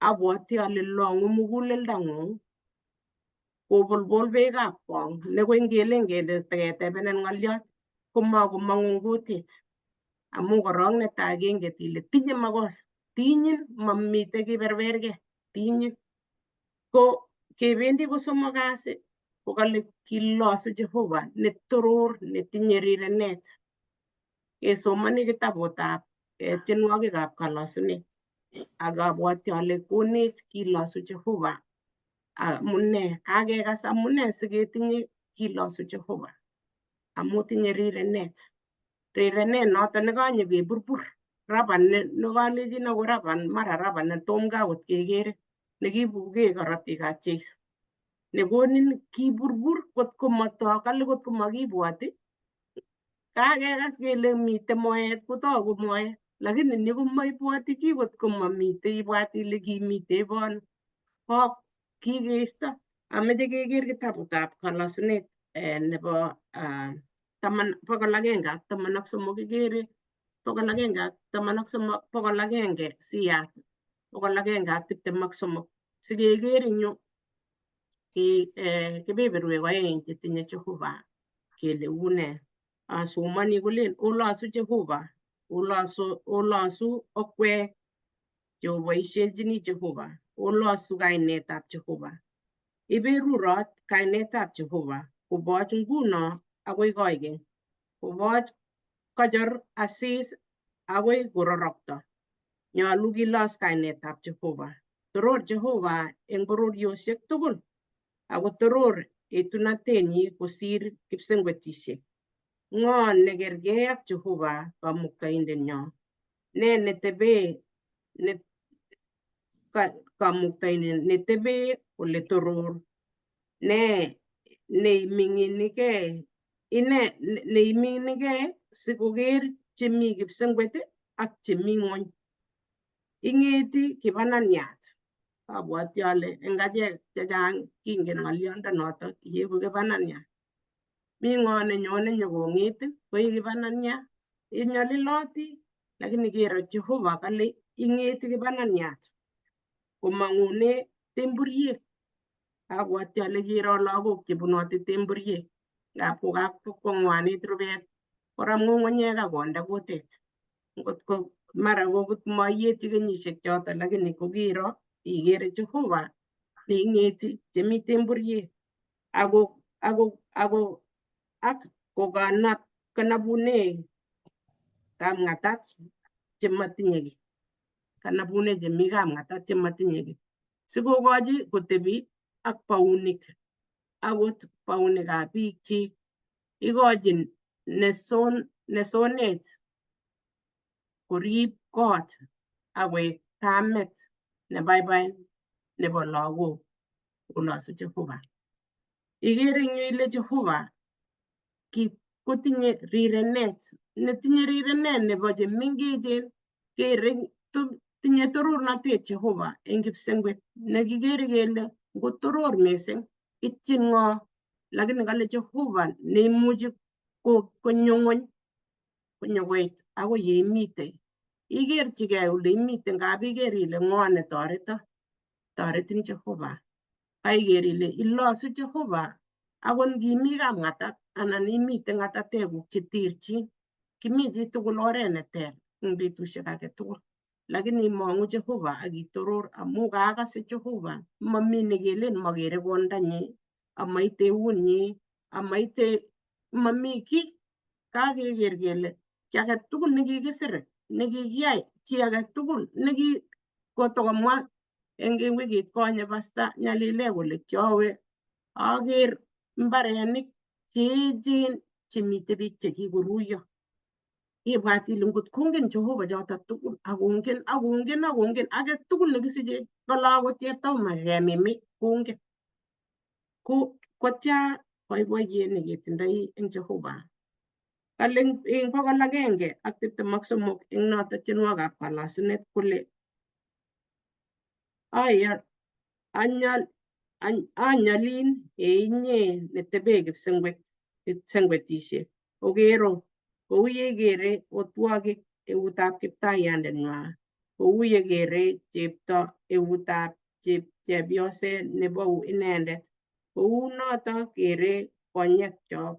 abwoti ale long'u muguleldang'ung kobolbol beekab kong nekoi ngelen kele teketebenen ng'oliot komakomong'u eng kutit amu korok netai kenget ile tinye makosa tinyin mamite kiberberkei tinyin ko kebendi kosomok kasi kokale kilosu Jehova netoror netinye rirenet kesomoni kitabutab tienwogikab kalosunet ak abwoti ale konech kilosu Jehova amune kakekas amune siketinye kilosu Jehova amu tinye rirenet rirenet noto nekonye keburbur raban nekalechin ako raban mara raban netom kai akot kekere nekibuke korotikab Jesu nekonin kiburbur kot komatok kale kot komakibwoti kakekas kele mite moet kotoku moet lakini ni komaibwoti chi kot komamite ibwat ile kimite bono ko kikeisto ameche keker kitabutab kalosunet nebo taman 113 kikere 113 100 siyat 123 sikeker eng yu kebeberwek oeng chetinye Jehova kele une asomoni kolen olosu Jehova olosu okwek cheoboisiechini Jehova olosu kainetab Jehova iberurot kainetab Jehova koboch nguno akoi koikeny koboch kochor asis akoi kororokto nyolu kilos kainetab Jehova toror Jehova eng bororiosiek tugul ako toror etunatenyi kosir kipsengwetisiek ng'o nekergei ak Jehova kamuktaindenyo ne netebe ne kamuktaindet netebe ole toror ne neiming'inikei ine neiming'inikei sikoker chemi kipsengwet ak chemi ng'wony ing'eti kibananiat abwoti ale eng achek chechang kingen ng'oliondo noto iyeku kibananiat mi ng'o nenyone nyokong'etin koik kibananiat inyoliloti lakini kero Jehova kale ing'eti kibananiat komang'une temburiek abwoti ale kiro lagok chebunoti temburiek ngap kokakong'wanit rubet koram ng'ung'unyek akonde kutit ngot ko mara kokot maiyetyi kenyisiek choto lakini kokiro ikere Jehova neing'eti chemi temburiek ako ako ako ak kokanab kanabune kapng'atat chematinye kiy kanabune chemi kapng'atat chematinye kiy sikokochi kotebi ak baunik akot baunikab biikchik ikochin nesonet korib kot akoek kamet nebaibai nebo lagok olosu Jehova ikere eng yu ile Jehova kotinye rirenet netinye rirenet nebo chemengechen kere tinye torornatet Jehova eng kipsengwet nekikere kele ngotoror mising Ityin ng'o? Lakini kale Jehova neimuchi konyo ng'wony konyo koit akoi yeimite. Ikerchigei ole imite ngap iker ile ng'o netoreto. Toretin Jehova. Kaiker ile ilosu Jehova akot ngimi kapng'atat anan imite ng'atatekuk cheterchin. Kimi chitugul oret neter eng betusiek age tugul. Lakini imong'u Jehova ak itoror amu kaakase Jehova mami nekelen makere kondanyi amaite eunyi amaite mami kiy kakeker kele kiy age tugul nekikisir nekikiyai chi age tugul neki kotokomwa eng wikit konye pasta Nyalile kole kiowe aker mbarenik cheechen chemite biik chekikoruiyo. Ibwat ile ngot kongen Jehova choto tugul akongen akongen akongen age tugul nekisiche kolakot yetomo kemimi kongen. Ko kotya boiboiyet neketindoi eng Jehova. Kale eng 123 eng noto tienwogikab kalasunet kole anyalin ee inye netebe kipsengwetisiek okero kou yekere otwogik eutab kiptayandetnywa kou yekere chepto eutab chepyoset nebou inendet kou noto kere konyekchok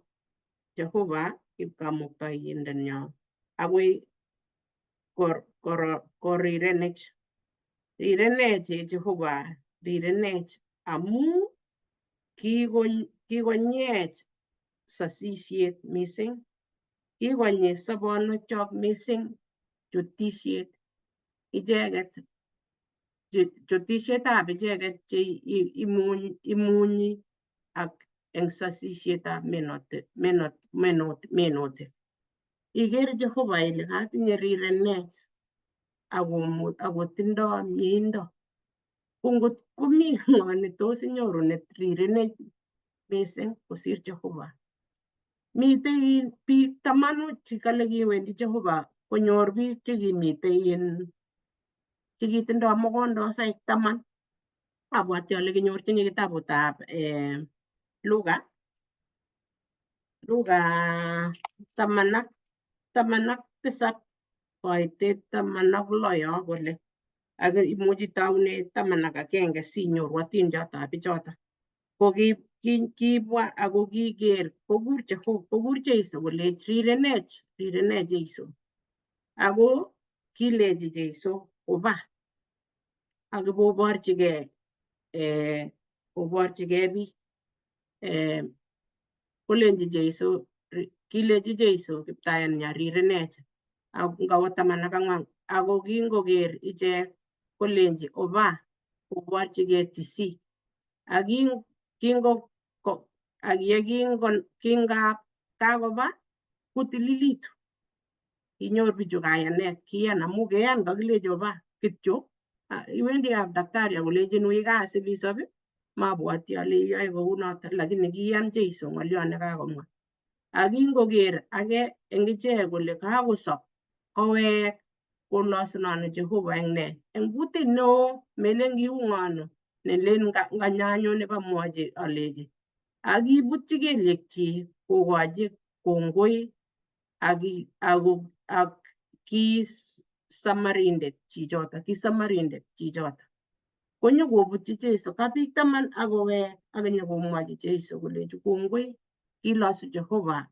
Jehova kipkamuktoindenyo akoi korirenech. Rirenech ee Jehova, rirenech amu kikonyech sasisiet mising, kikonyi sobonwekchok mising chutisiet icheket chutisietab icheket che imunyi ak eng sasisietab menotik. Iker Jehova ile katinye rirenet akotindo mieindo. Ko ngot komi ng'o netos inyoru rirenet mising kosir Jehova. Mitei biik tamanu chekale kiwendi Jehova konyor biik chekimitei chekitindoi mogondosaik 10. Abwati ale kinyorchini kitabutab Luka. Luka 17 koitet 16 yo kole ak imuchi itaune 11 sinyoru atindiotab bichoto. Ko kibwa ako kiker kokur Jehova kokur Jeiso kolech rirenech rirenech Jeiso. Ako kilechi Jeiso oba ak iboborchigei koborchigei biik. Kolenji Jeiso kilechi Jeiso kiptayat rirenech ak ngawo 14 ako kingoker ichek kolenji oba koborchigei tisik. Ak ye kingakoba kotililitu. Kinyor bichu kayanet kiyan amu keyan kakilechi oba kityo. Iwendi kap daktari akolechin wii gaa sibisob mabwati ale iyoe kounoto lakini kiyan Jeiso ng'oliot nekakomwa. Ak kingoker age eng ichek kole kakosob kowek kolosunonu Jehova eng ne eng kutit neo melen kiung'onu nelen nganyanyo nebo mwochi alechi. Ak kibutyi kelyekchik kokochi kongoi ak ki Samarindet chichoto ki Samarindet chichoto. Konyo kobutyi Jeiso ka biik 10 akowek ak nyokomwochi Jeiso kolechi kongoi kilosu Jehova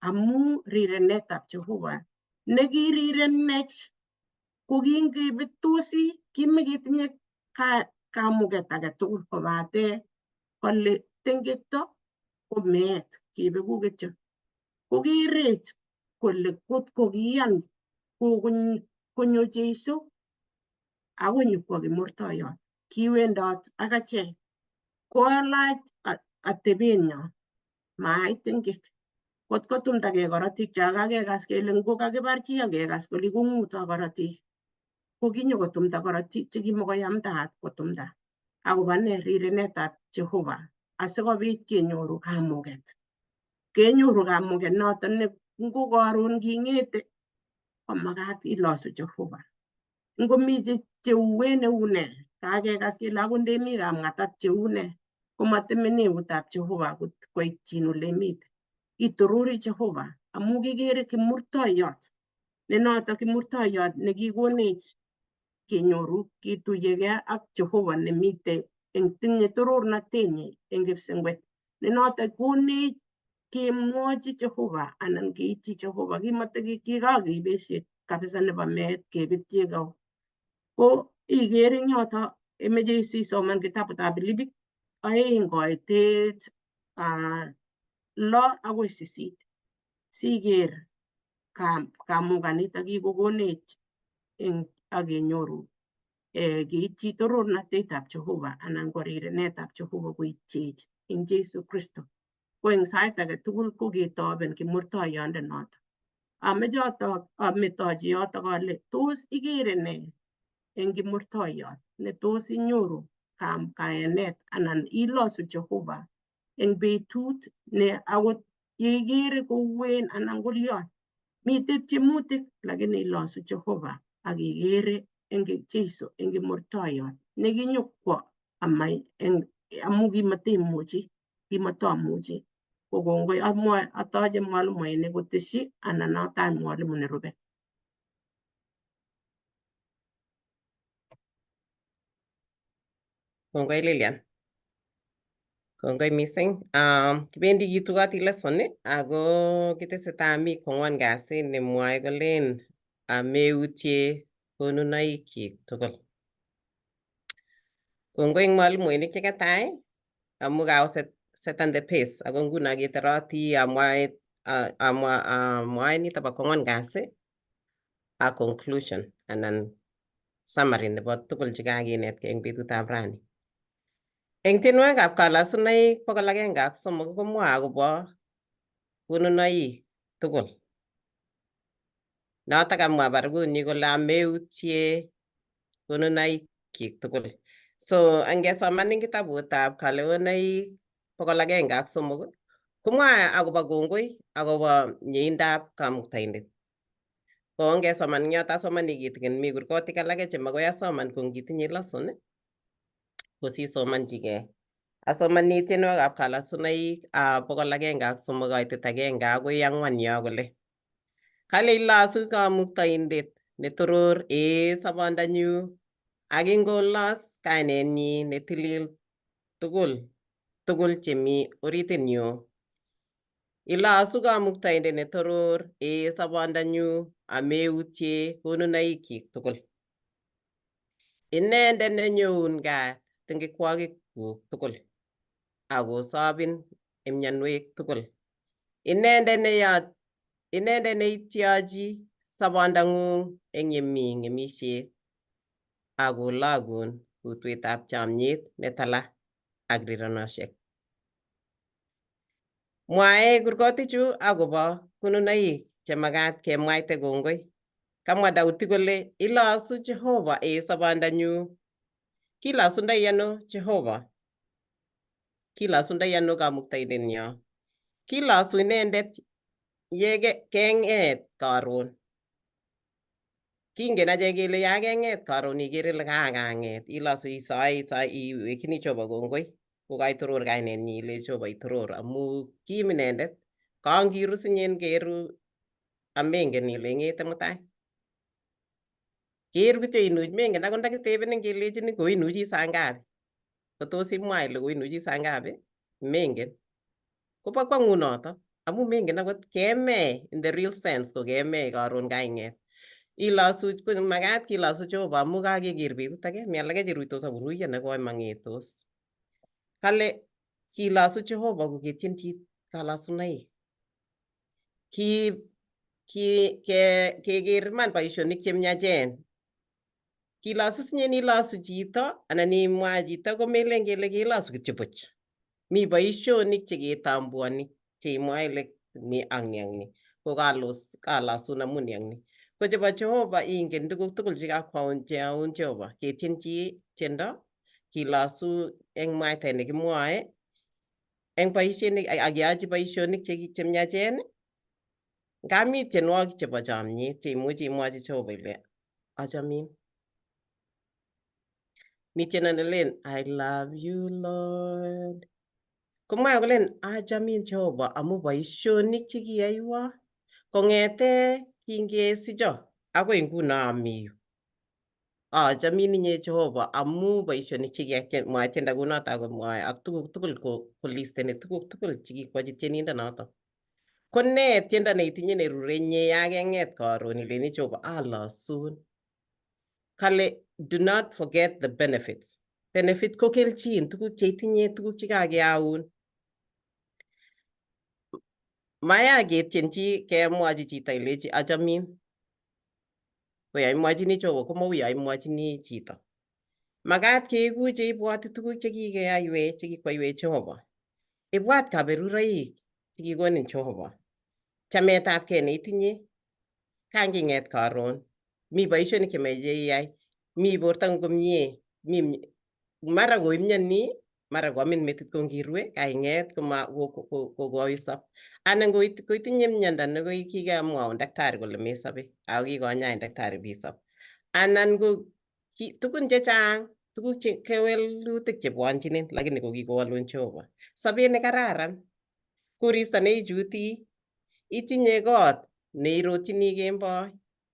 amu rirenetab Jehova nekirirenech ko kingebetusi kimeketinye kamuket age tugul kobate kole tengekto ko meet kebeku kityo. Kokerech kole kot kokiyan konyo Jeiso akonyokwo kimurtoiyot kiwendot ak achek kolach atebenyo mait tengek. Kot kotumdagei korotik cho kakekas kele ngokakibar chi akekas kole kong'uto korotik ko kinyokotumda korotik chekimokoyamdaat kotumda akobo ne rirenetab Jehova asikobit kenyoru kamuket. Kenyoru kamuket noton ne ngo karon king'ete komakat ilosu Jehova. Ngomi cheuen eu ne kakekas kele akot ndemi kapng'atat cheu ne Komatemen eutab Jehova koityin ole imiten. Itorori Jehova amu kikere kimurtoiyot ne noto kimurtoiyot nekikonech kenyoru kituyegei ak Jehova nemite eng tinye torornatenyi eng kipsengwet ne noto konech kemwochi Jehova anan keityi Jehova kimate kikakeibeshet kabisa nebo meet kebetye kau ko ikere eng yoto imeche isisoman kitabutab Filipik 2 koitet 6 akoi 8 siker kamukanito kikokonech eng akenyoru keityi torornatetab Jehova anan ko rirenetab Jehova koityech eng Jesu Kristo. Ko eng sait age tugul ko ketoben kimurtoiyonde noto. Ameche ametochi yotok ale tos ikere ne eng kimurtoiyot ne tos inyoru kayanet anan ilosu Jehova eng betut ne akot yeikere kouen anan kolion. Mitei tiemutik lakini ilosu Jehova ak ikere eng Jesu eng kimurtoiyot nekinyokwo ama eng amu kimatimuchi kimatamuchi. Ko kongoi amwoe atoche mwalimuinik kotesyi anan atach mwalimu nerube. Kongoi Lilian. Kongoi mising. Kibendi kitugoti lesson ako kitesetai mi kwang'wan kasi nemwoe kolen ameutye konunoikyik tugul. Kongoi eng mwalimuinik chekatai amu kawo setan the pace ako nguno ketoroti amwae amwa amwae nito bo kwang'wan kasi ak conclusion anan summary nebo tugul chekakinetkei eng betutab rani. Eng tienwogikab kalasunaik 103 komwoe akobo konunoik tugul. Notok kamwa barakunyi kole ameutye konunoikyik tugul. So angesoman eng kitabutab Kalewenaik 103 komwoe akobo kongoi akobo mieindab kamuktaindet. Ko ngesoman eng yoto asomani kitikin mi kurkotik alake chemakoi asoman ko ngitinye lesson kosisomanchigei. Asomani tienwogikab kalasunaik 103 kaitet 1 akoi 4 yo kole. Kale ilosu kamuktaindet netoror ee sobondanyu ak ingolos kainenyi netilil tugul tugul chemi oritinyu. Ilosu kamuktaindet netoror ee sobondanyu ameutye konunoikyik tugul. Inendet nenyoun kat ting'ikwogikuk tugul akosobin imianwek tugul. Inendet neyot inendet neityochi sobondang'ung eng yemi ng'emisiet akologun kutwetab chomyet netala ak rirenosiek. Mwae kurkotichu akobo konunoik chemakat kemwaite kongoi. Kamwa Daudi kole ilosu Jehova ee sobondanyu. Kilosundoi ano Jehova? Kilosundoi ano kamuktaindenyo? Kilosu inendet ye keng'et karon. Kingen achek kele ya keng'et karon ikere ile kakang'et ilosu isoe isoe iwekchini Jehova kongoi kokaitoror kainenyi ile Jehova itoror amu kim inendet. Kangiru sinyen keru amengen ile ing'ete mutai. Keru kityo inuch mengen akot ndakitebenin kelechinin koinuchi saa ngapi? Kotos imwa ile koinuchi saa ngapi? Mengen. Kobo kwong'ut noto amu mengen akot kemee in the real sense ko kemee karon kaing'et. Ilosu ko makat kilosu Jehova amu kakeker betut age mi alake cheruitos akoruiyo nekoi mang'etos. Kale kilosu Jehova ko ketien chi kalasunaik. Ki ki ke keker iman boisionik chemiachen. Kilosu sinyen ilosu chito anan imwa chito komelen kele kelosu kityo buch. Mi boisionik cheketambuoni cheimwoe ile ni ak ni ak ni ko kalosun amun ni ak ni. Ko chebo Jehova ingen tuguk tugul chekakwaun cheyoun Jehova. Ketien chi tiendo kilosu eng mwaita nekimwoe eng boisionik ak keyochi boisionik chemiachen ngap mi tienwogik chebo chomyet cheimuchi imwochi Jehova ile achamin. Mi tiendo nelen I love you Lord. Komwae kolen achamin Jehova amu boisionik chekiyaiwo kong'ete kingesicho akoi nguno ami yu. Achamin inye Jehova amu boisionik chekiyai mwae tiendo kunoto akomwae ak tuguk tugul kolisteni tuguk tugul chekikwochi tienindonoto. Ko nee tiendo neitinye nerure inye ya keng'et karon ileni Jehova alosun. Kale do not forget the benefits. Benefit ko kelchin, tuguk cheitinye, tuguk chekakeyaun. Maya ketyenchi kemwochi chito ilechi achamin. Ko yo imwochini Jehova komau yo imwochini chito. Makat keeku cheibwoti tuguk chekikeyaiwech, chekikwoiwech Jehova. Ibwat kaberuroik chekikonin Jehova. Chametabgei neitinye kanging'et karon, mi boisionik chemeche iyai, mi bortang'ung komie, mi mara koimyoni, mara koamin metit ko ngirue kaing'et koma koisop anan koitinye miondo nekikamwaun daktari kole mesobe ako kikonyain daktari bisop anan ko tugun chechang, tuguk che kewelutik chebwonchinin lakini ko kikowolun Jehova. Sobet nekararan, koristo neichuti, itinye kot neirotyini kemboi,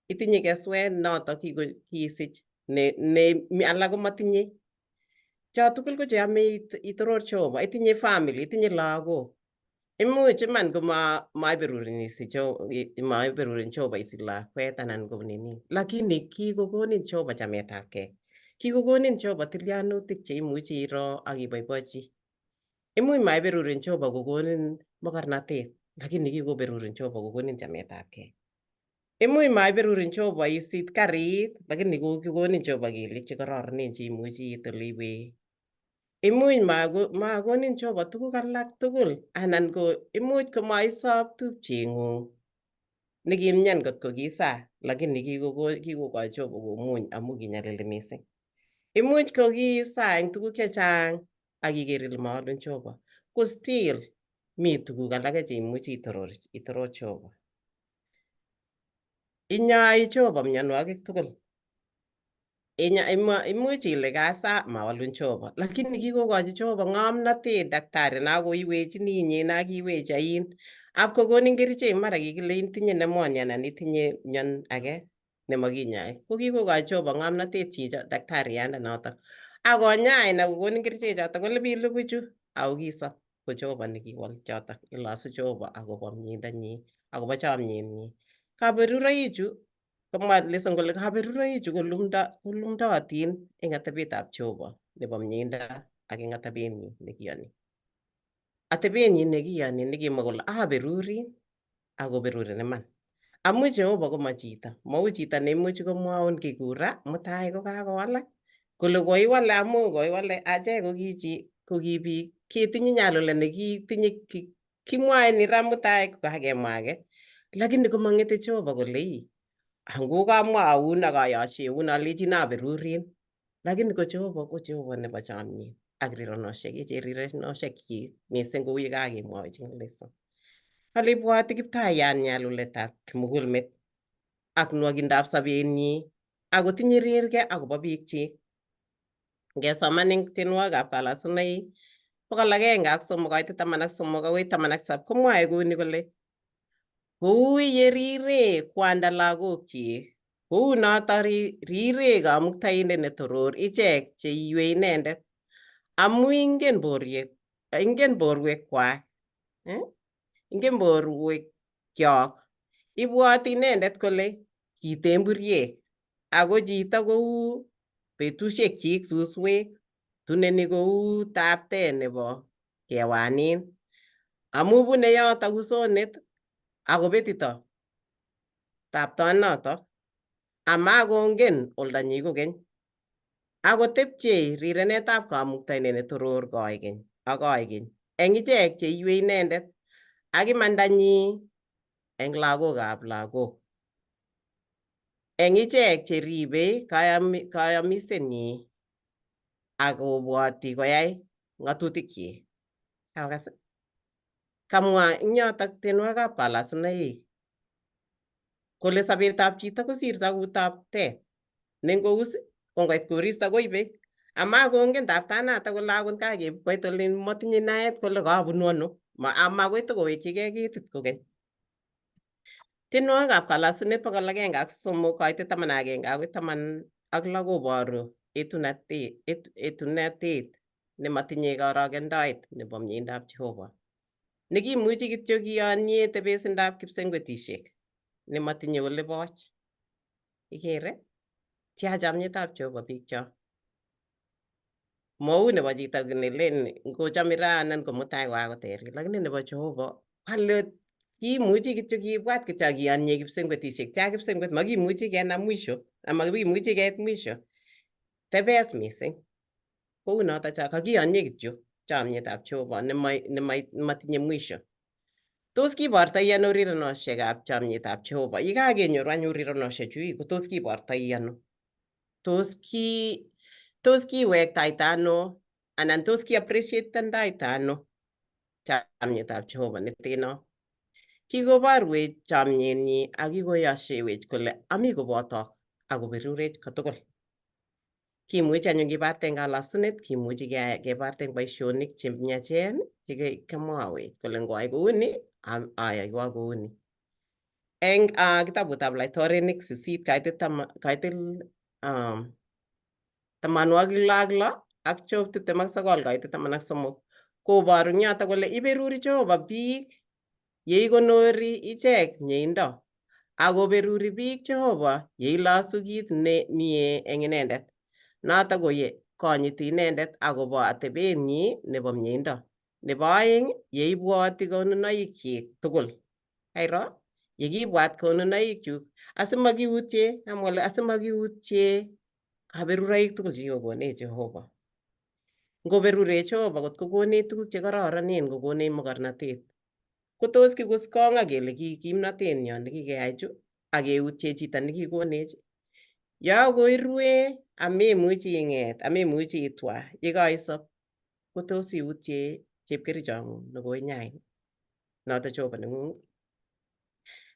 itinye keswet notok kiisich ne alak komotinye. Cho tugul ko cheyome itoror Jehova, itinye family, itinye lagok. Imuch iman koma maiberurin isich maiberurin Jehova isich lakwet anan ko nini, lakini kikokonin Jehova chametabgei. Kikokonin Jehova tilyanutik cheimuchi iro ak iboiboichi. Imuch maiberurin Jehova kokonin mokornatet, lakini kikoberurin Jehova kokonin chametabgei. Imuch maiberurin Jehova isich karit, lakini kokonin Jehova kelyek chekororonen cheimuchi iit ole iwe. Imuch makonin Jehova tuguk alak tugul anan ko imuch komaisop tupcheng'ung nekimyan kot ko kisaa lakini kikokoi Jehova komuny amu kinyalili mising. Imuch ko kisaa eng tuguk chechang ak iker ile mawolun Jehova, ko still mi tuguk alake cheimuchi itoror Jehova. Inyoi Jehova mionwogik tugul. Imuch ile kasa mawolun Jehova, lakini kikokochi Jehova ng'omnotet daktari nakoiwechini inye nakiwech ain ap kokonin kerichek mara kikile itinye pneumonia anan itinye mion age nemokinyoi ko kikokochi Jehova ng'omnotet chicho daktarianda notok akonyain akokonin kerichek chotok kole pilugui chu ako kisop ko Jehova nekiwol chotok ilosu Jehova akobo miendonyi akobo chomyenyi. Kaberuroichu komwa lesson kole kaberuroichu kolumdootin eng atebetab Jehova nebo mieindo ak eng atebenyi nekiyoni. Atebenyi nekiyoni nekimwa kole aberurin akoberurin iman. Amu Jehova koma chito, mau chito neimuchi komwaun kikur ra mutai kokakowalak kole koiwale amu koiwale achek ko ki chi ko ki biik ketinye nyalulet nekitinye kimwoe ni ra mutai kokakemwa age lakini komang'ete Jehova kole ii angokamwaun ak ayosheun alechin aberurin lakini ko Jehova ko Jehova nebo chomyet ak rironoshek echen rironoshekyik mising kou yekakemwochi eng lesson. Kale ibwoti Kiptayat nyaluletab kimugulmet ak nwokindab sobenyi akotinye rirge akobo biikchik. Ngesoman eng tienwogikab kalasunoik 103 koitet 13 akoi 17 komwoe kouni kole kou ye rire kwanda lagokchik kou noto rire Kamuktaindet netoror ichek cheiywei inendet amu ingen ingen borwekwak, ingen borwekyok. Ibwoti inendet kole kitemburyek ako chito kou betusiekyik suswek tuneni kou taptet nebo kewanin amu bune yoto usonet akobetito taptonotok amakongen oldanyi kokeny akotepchei rirenetab Kamuktaindet netoror koikeny ak koikeny eng ichek cheiywei inendet ak imandanyi eng lagokab lagok eng ichek cheribei kayamisenyi akobwoti koyai ng'atutikyik. Kakokas? Kamwa eng yotok tienwogikab kalasunoik kole sobetab chito kosirto kou taptet ne ngous ko ngoit koristo koibe Ama kongen taptanato kole akot kakeib koit olin motinye naet kole kabunu ano. Amakoi tokowekchigei ketit kokeny. Tienwogikab kalasunet 103 kaitet 11 akoi 16 koboru etunatet nematinye korokendoet nebo mieindab Jehova nekimuchi kityo kiyonye tebesindab kipsengwetisiek nematinye ole boch. Ikere tia chamnyetab Jehova biikchok. Mou nebo chito nelen ngochome ra anan ko mutai kokakoterit, lakini nebo Jehova kale kimuchi kityo kibwat kityo ak kiyonye kipsengwetisiek. Tia kipsengwet makimuchi kenam mwisho amakimuchi keit mwisho. Tebes mising. Kou noto cha kakiyonye kityo chamnyetab Jehova nematinye mwisho. Tos kibortoi ano rirenosiekab chamnyetab Jehova? Ye kakenyoru anyun rirenosiechu ko tos kibortoi ano? Tos kiwektaita ano anan tos kiappreciatendaita ano chamnyetab Jehova neteno? Kikoborwech chamnyenyi ak kikoyosiewech kole ami kobotok ak koberurech kotugul. Kimuchi anyun kibarte en kalasunet, kimuchi kebarte en boisionik chemiachen chekamwawech kole ngoai kouni ayoiwok kouni. Eng kitabutab Laitorinik 8 kaitet 66 ak Job 29 kaitet 13 koboru eng yoto kole iberuri Jehova biik yeikonori ichek mieindo ak koberuri biik Jehova yeilosu kit ne mie eng inendet. Noto ko ye konyiti inendet akobo atebenyi nebo mieindo. Nebo aeng yeibwoti konunoikyik tugul. Kairo yekibwat konunoikyuk asimakiutye amwa kole asimakiutye kaberuroik tugul chekikokonech Jehova. Ngoberurech Jehova kot kokonech tuguk chekororonen kokonech mokornotet. Ko tos kikuskong ak kele ki kimnotenyon nekikeyai chu ak keutye chito nekikonech. Yo koirue amemuchi ing'et amemuchi itwa yekoisop ko tos iutye chepkerichong'ung nekoinyain noto Jehova neng'ung.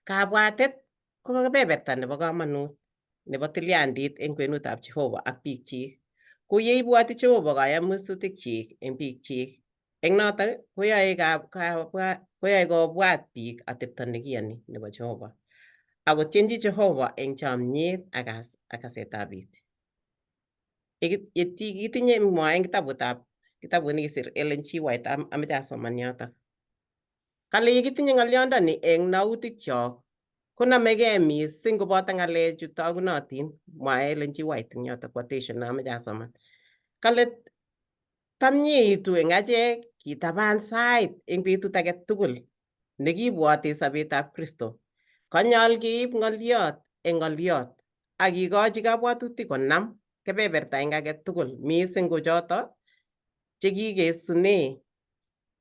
Kabwatet ko kebeberta nebo komonut nebo tilyandit eng kwenutab Jehova ak biikchik. Ko yeibwoti Jehova kayamusutikyik eng biikchik. Eng notok koyoe kobwat biik atepto nekiyoni nebo Jehova. Akotienji Jehova eng chomyet ak kasetab it. Kitinye mwae eng kitabutab kitabut nekisir Ellen G. White ameche asoman yotok. Kale yekitinye ng'olyondoni eng nautikyok konomegei mising koboto ng'alechu togunotin mwae Ellen G. White eng yotok quotation neameche asoman. Kale tamyeitu eng achek kitaban sait eng betut age tugul nekibwoti sobetab Kristo. Konyol keib ng'olyot eng ng'olyot ak kikochi kabwatutik konam kebeberta eng age tugul mising ko choto chekikesune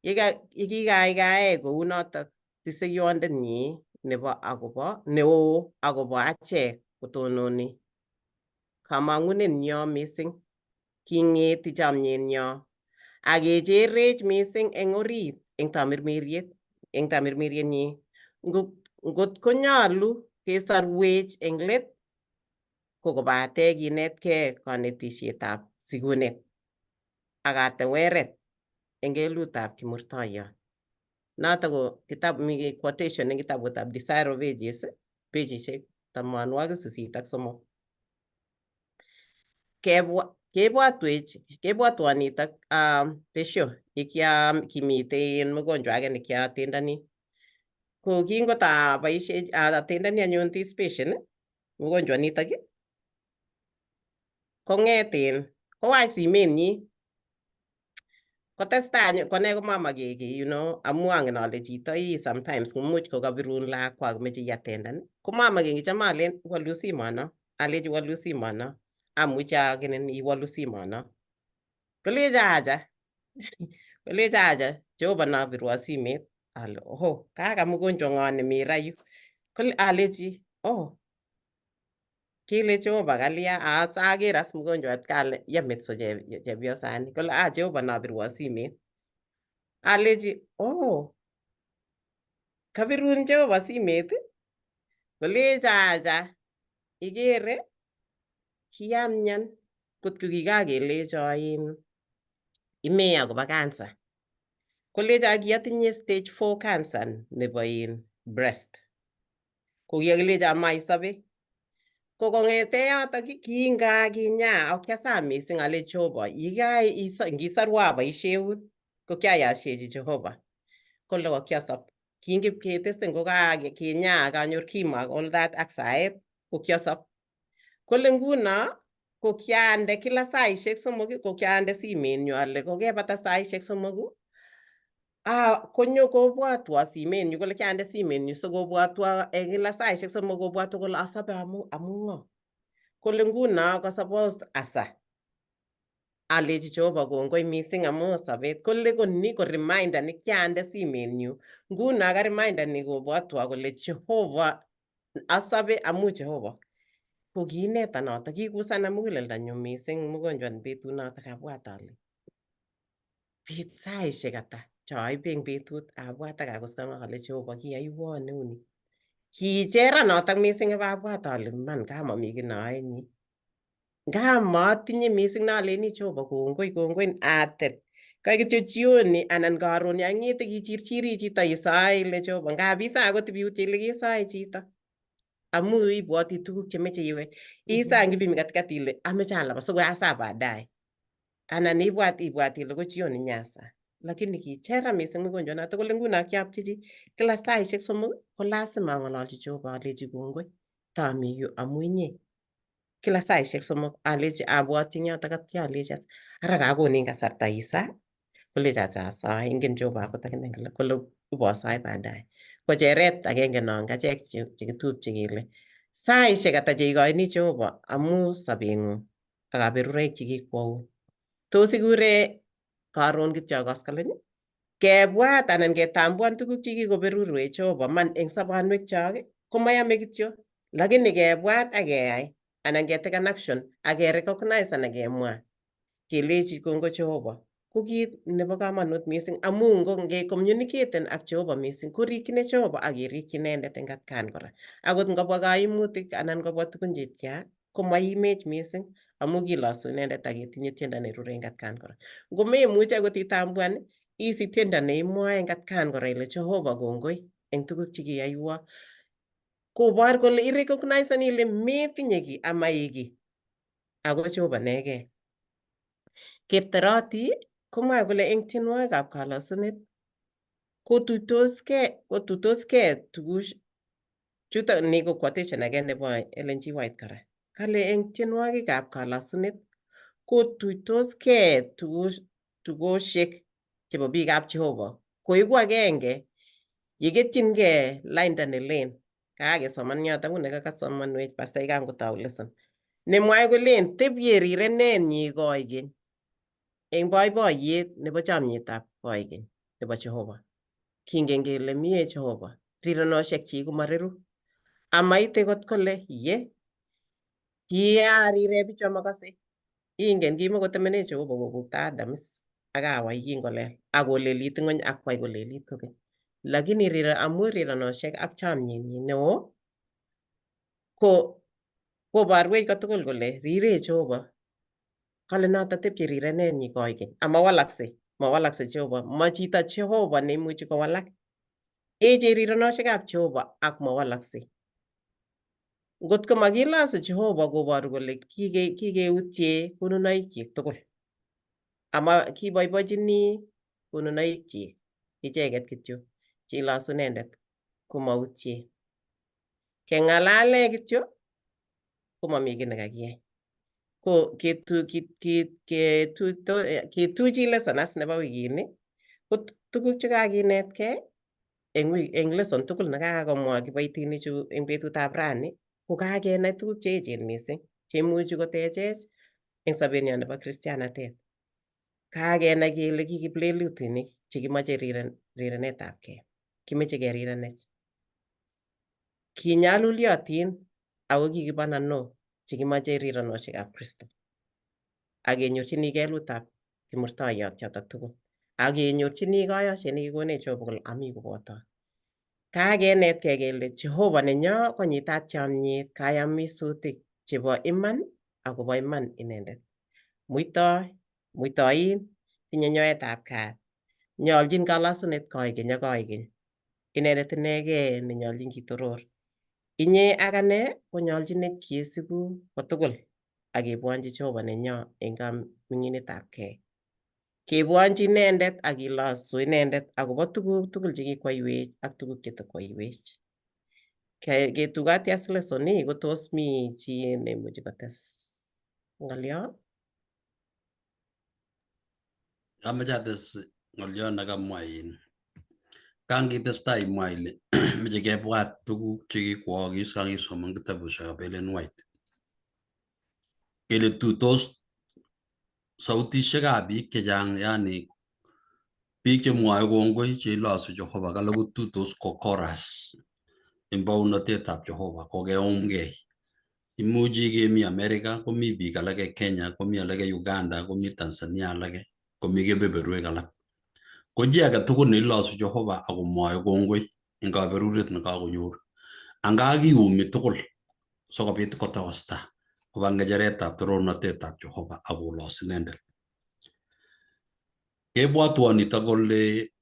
yekikaikae kounotok tiseyondenyi nebo akobo neo akobo achek kotononi kamang'unenyo mising king'eti chomyenyo ak kecherech mising eng orit eng tamirmiryenyi ngot konyolu kesorwech eng let ko kobate kinetkei konetisietab sikunet ak kateweret eng kelutab kimurtoiyot. Noto ko kitab mi quotation eng kitabutab Desire of Ages pejisiek 83. Kebwatwon nitok besio yekiamite mgonjwa age nekiatendoni. Ko kingotaboisie atendoni anyun this patient mgonjwa nitok kong'et kowach simenyi kotestai anyun kone komamake kiy amu angen ale chito ii sometimes komuch kokabirun lakwa komeche iatendan komamake kiy cham alen wolu simono alechi wolu simono amuchi akinin iwolu simono. Kolecho acha kolecho acha Jehova nobirwo simet ale oho kaka mgonjwa ng'o nemi ra yu kole alechi oh kile Jehova kalya aker as mgonjwat kale yametso chepyosani kole ah Jehova nobirwo simet alechi oh kabirun Jehova simet kolecho acha ikere kiamyan Kotko kikakelecho imee akobo cancer, kolecho kiatinye stage 4 cancer nebo breast. Ko kiakilecho maisobe. Ko kong'ete yotok kingakinya ak kiasam mising ale Jehova, ngisarwa aboisheun, ko kiayashechi Jehova. Kole ko kiasob. Kingipketesten ko kinya akanyor chemo ak all that ak saet ko kiasob. Kole nguno ko kiande kila saishek 3 ko kiande simenyu ale kokebata saishek 3 konyo kobwatwa simenyu kole kiande simenyu sikobwatwa en kila saishek 3 kobwatwa kole asobe amu ng'o. Kole nguno ko suppose asa. Alechi Jehova kongoi mising amu sobet. Kole ko ni ko reminder ni kiande simenyu. Nguno ka reminder ni kobwatwa kole Jehova asobe amu Jehova. Ko kiineta noto, kikusana muguleldonyu mising mgonjwa betunotok abwat ale bet saishek ata choibe eng betut abwat ak akoskong ale Jehova kiyoiwon neuni. Kichera notok mising abwat ale man kamomi kiy neoenyi. Ngamotinye mising noleni Jehova kongoi kongoi atet. Kaik kityo jioni anan karon ya ing'ete kichirchiri chito isoe ile Jehova ngap isae akot ibiutye ile kesoe chito. Amu ibwoti tuguk chemeche iwe. Isaa ngibimi katikati ile ameche alaba sikoi asa baadaye. Anan ibwat ile ko jioni nyasa. Lakini kichera mising mgonjwa noto kole nguno kiapchechi kila saishek 3 ko lazima ang'ololchi Jehova alechi kongoi tami yu amu inye. Kila saishek 3 alechi abwoti eng yotok atya alechi ara kakonin kasarta isa kolecho acha asae ingen Jehova akot akine kole kole ibosoe baadaye. Ko cheret agenge non kachek chekitupche kele saishek ata cheikoini Jehova amu sobeng'ung ak kaberuroik chekikwoun. Tos ikure karon kityo koskoleny kebwat anan ketambuan tuguk chekikoberurwech Jehova man eng sobonwekchok komayame kityo, lakini kebwat ak keyai anan ketekan action ak kerecognize anan kemwa kelechi kongoi Jehova ko kit nebo komonut mising amu nge communicaten ak Jehova mising korikyine Jehova ak kerikyi inendet eng atkan kora. Akot ngobwa kaimutik anan ngobwa tugun chetya komaimech mising amu kilosu inendet ak ketinye tiendo nerure eng atkan kora. Ngomemuch akot itambuan isich tiendo neimwoe eng atkan kora ile Jehova kongoi eng tuguk chekiyoiwo. Kobor kole irecognizen ile metinye kiy ama ii kiy ako Jehova inegei. Kiptoroti komwoe kole eng tienwogikab kalosunet kotuitoskei tuguk chuto ni ko quotation age nebo Ellen G. White kora. Kale eng tienwogikab kalosunet kotuitoskei tugoshek chebo biikab Jehova koiku agenge yeketyinkei lainda ne len. Kakesoman yoto une kakasomanwech pastor yekangotou lesson. Nemwoe kolen tebye rirenenyi koikeny eng boiboiyet nebo chomyetab koikeny nebo Jehova. Kingen kele mie Jehova, rirenoshekchik komareru. Amaite kot kole ye kiarire bichu amakase. Ingen kimokotemene Jehova kobukta Adam is ak Hawa yekingolel ak kolelit ng'weny ak kwai kolelit kokeny. Lakini amu rirenoshek ak chomyenyi neo ko koborwech kotugul kole rire Jehova. Kale noto tebye rirenenyi koikeny amawalakse, mawalakse Jehova. Ma chito Jehova neimuchi kowalak. Echen rirenoshekab Jehova ak mawalakse. Ngot ko makilosu Jehova koboru kole kikeutye konunoikyik tugul. Ama kiboibochini konunoikyik icheket kityo cheilosu inendet komautye. Keng'alale kityo komomi kiy nekakiyai. Ko ketuchi lesson as nebo wikini ko tuguk chekakinetkei eng lesson tugul nekakomwa kiboitinichu eng betutab rani ko kakenai tuguk cheechen mising cheimuchi kotechech eng sobenyo nebo kristianatet. Kakenai kele ki kiplelutinik chekimoche rirenetab kei. Kimoche kerirenech. Kinyalulyotin ako kikibananok chekimoche rirenoshekab Kristo. Ak kenyorchini kelutab kimurtoiyot chotok tugul. Ak kenyorchini koyoshet nekikonech Jehova kole ami kobotok. Kakenetkei kele Jehova nenyo konyitat chomyet, kayamisutik chebo iman akobo iman inendet. Muitoi, muitoin, tinye nyoetab kat. Nyoljin kalosunet koikeny ak koikeny. Inendet inegei nenyoljin kitoror. Inye ak ane konyoljinech kesiku kotugul ak kebwonchi Jehova nenyo eng kaming'inetab kei. Kebwonchi inendet ak kilosu inendet akobo tuguk tugul chekikwoiwech ak tuguk chetakwoiwech. Ketugoti as lesson ii kotos mi chi neimuchi kotes ng'olyo? Amoche ates ng'olyo nekamwa kangitestai imwa ile meche kebwat tuguk chekikwookis kangisoman kitabushekab Ellen White. Kele tutos sautishekab biik chechang yani biik chemwoe kongoi cheilosu Jehova kale kotutos ko chorus en bounotetab Jehova kokeumgei. Imuchi kemi America, komi biik alake Kenya, komi alake Uganda, komi Tanzania alake, komi kebeberwek alak. Ko chi age tugul neilosu Jehova akomwoe kongoi en kaberuret nekakonyor. Anga kiumi tugul sikobit kotokosta koba ng'echeretab torornatetab Jehova akolos inendet. Kebwotwon nito kole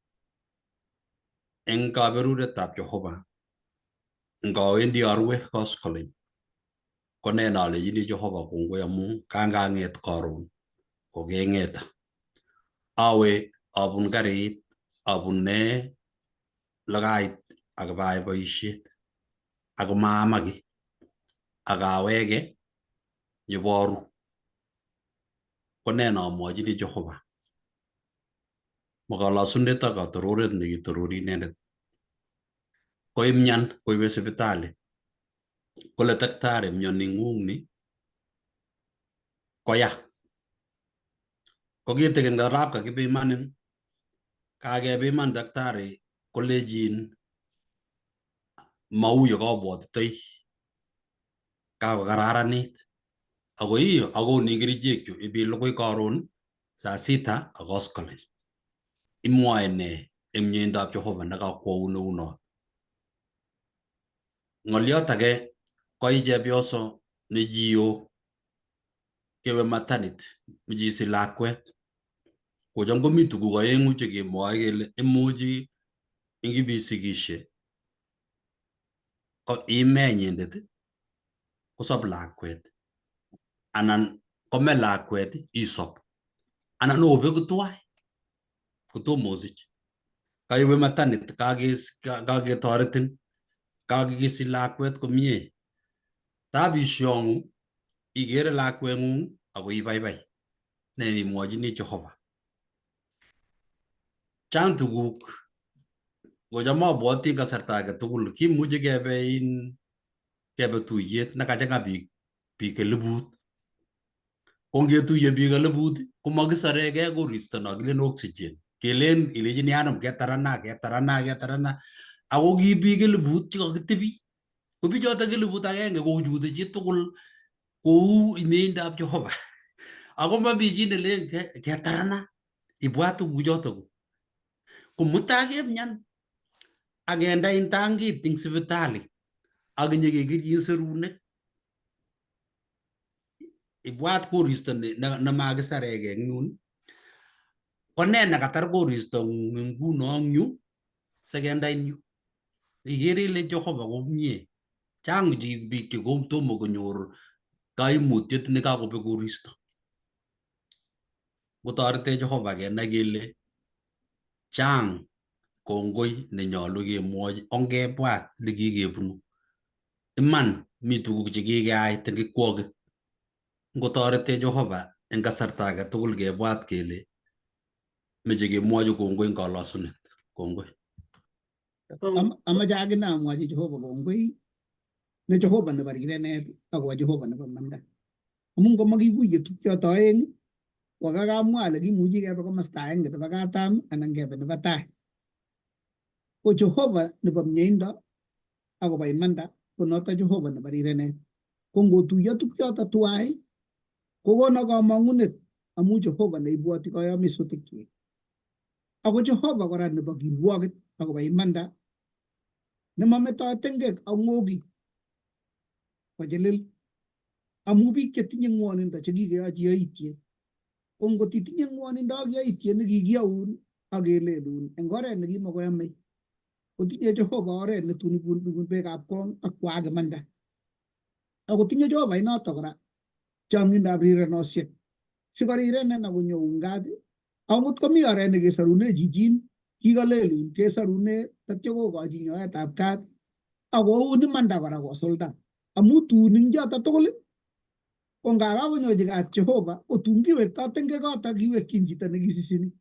eng kaberuretab Jehova ngawendi arue koskoleny ko ne nalechini Jehova kongoi amu kangang'et karon kokeng'eta. Awe abun karit, abun nee lekait ak ibayai boisiet ako maama kiy ak awege nyiboru. Ko ne nomwochini Jehova? Makalosunet ak katororet nekitorori inendet. Koimyan koibe sipitali. Kole daktari myoni ng'ung ni koya. Ko kitikin karap kakipimanin, kakepiman daktari kolechin mau yekobwotitoi kakokararanit. Ako ii akonin kerichek chu ibilugui karon saa sita ak koskoleny. Imwoe nee eng mieindab Jehova nekakwoun neunot? Ng'oliot age koi chepyoso ne chio kewe maternity meche isich lakwet. Kocham komi tuguk aeng'u chekemwoe kele imuchi ingipisikishe ko ime inyendet kosob lakwet anan kome lakwet isob anan obeku tuwai kotomo osich. Kaiwe maternity kaketoretin kakisich lakwet komie tab ishong'u ikere lakweng'ung ako ibaibai ne imwochini Jehova. Chang tuguk kocham abwoti kasarta age tugul kimuchi kebe in kebe tuyet nekachang'a biik 1000. Ko ngetuiye biik 1000 komakisoregei koristo no kilen oxygen. Kelen ilechini anum ketarana ketarana ketarana ako ki biik 1000 chekakitebi. Ko bichotok 1000 kochute chitugul kou mieindab Jehova. Ako mami chi nelen ketarana ibwat tuguchotok. Ko mutai kemyan ak kendein tankit eng sipitali ak nyekekirchin serunek. Ibwat koristo nemakisaregei eng yun. Ko nee nekatar koristo ng'ung nguno eng yu sikendein yu. Ikere ile Jehova komie. Chang biik che tomo konyor kaimutiet nekakobek koristo. Kotoretech Jehova kenai kele chang kongoi nenyolu kemwochi ongebwat lekikebunu. Iman mi tuguk chekikeait eng kikwokit. Ngotoretech Jehova eng kasarta age tugul kebwat kele meche kemwochi kongoi eng kalosunet. Kongoi. Amache akine amwochi Jehova kongoi ne Jehova nebo rirenet akobo Jehova nebo imanda. Amun ngomakikuye tukchoto aeng kokakamwa ale kimuchi kebe komasta agenge nebo katam anan kebe nebo tai. Ko Jehova nebo mieindo akobo imanda ko noto Jehova nebo rirenet. Ko ngotuiyo tukchoto tuwai kokono komong'unet amu Jehova neibwoti koyomisutikchik. Ako Jehova kora nebo kirwoket akobo imanda nemametoi tengek ak ng'okik kochilil amu biik chetinye ng'wonindo chekikeyochi yoityet Ko ngot itinye ngwonindo ak yaitiet nekikiyoun ak kelelun eng oret nekimokoyomei, kotinye Jehova oret netun ibun beekab kong ak kwaak imanda. Akotinye Jehova inoto kora chong'indab rirenosiek sikorirenen akonyoun kat. Ako ngot komi oret nekesorune chichin kikalelun kesorune tatyo kokochi nyoetab kat akoun imanda kora kosulda amu tun ing choto tugul ko nga kakonyochi kat Jehova ko tun kiwekto tengekoto kiwekyin chito nekisisini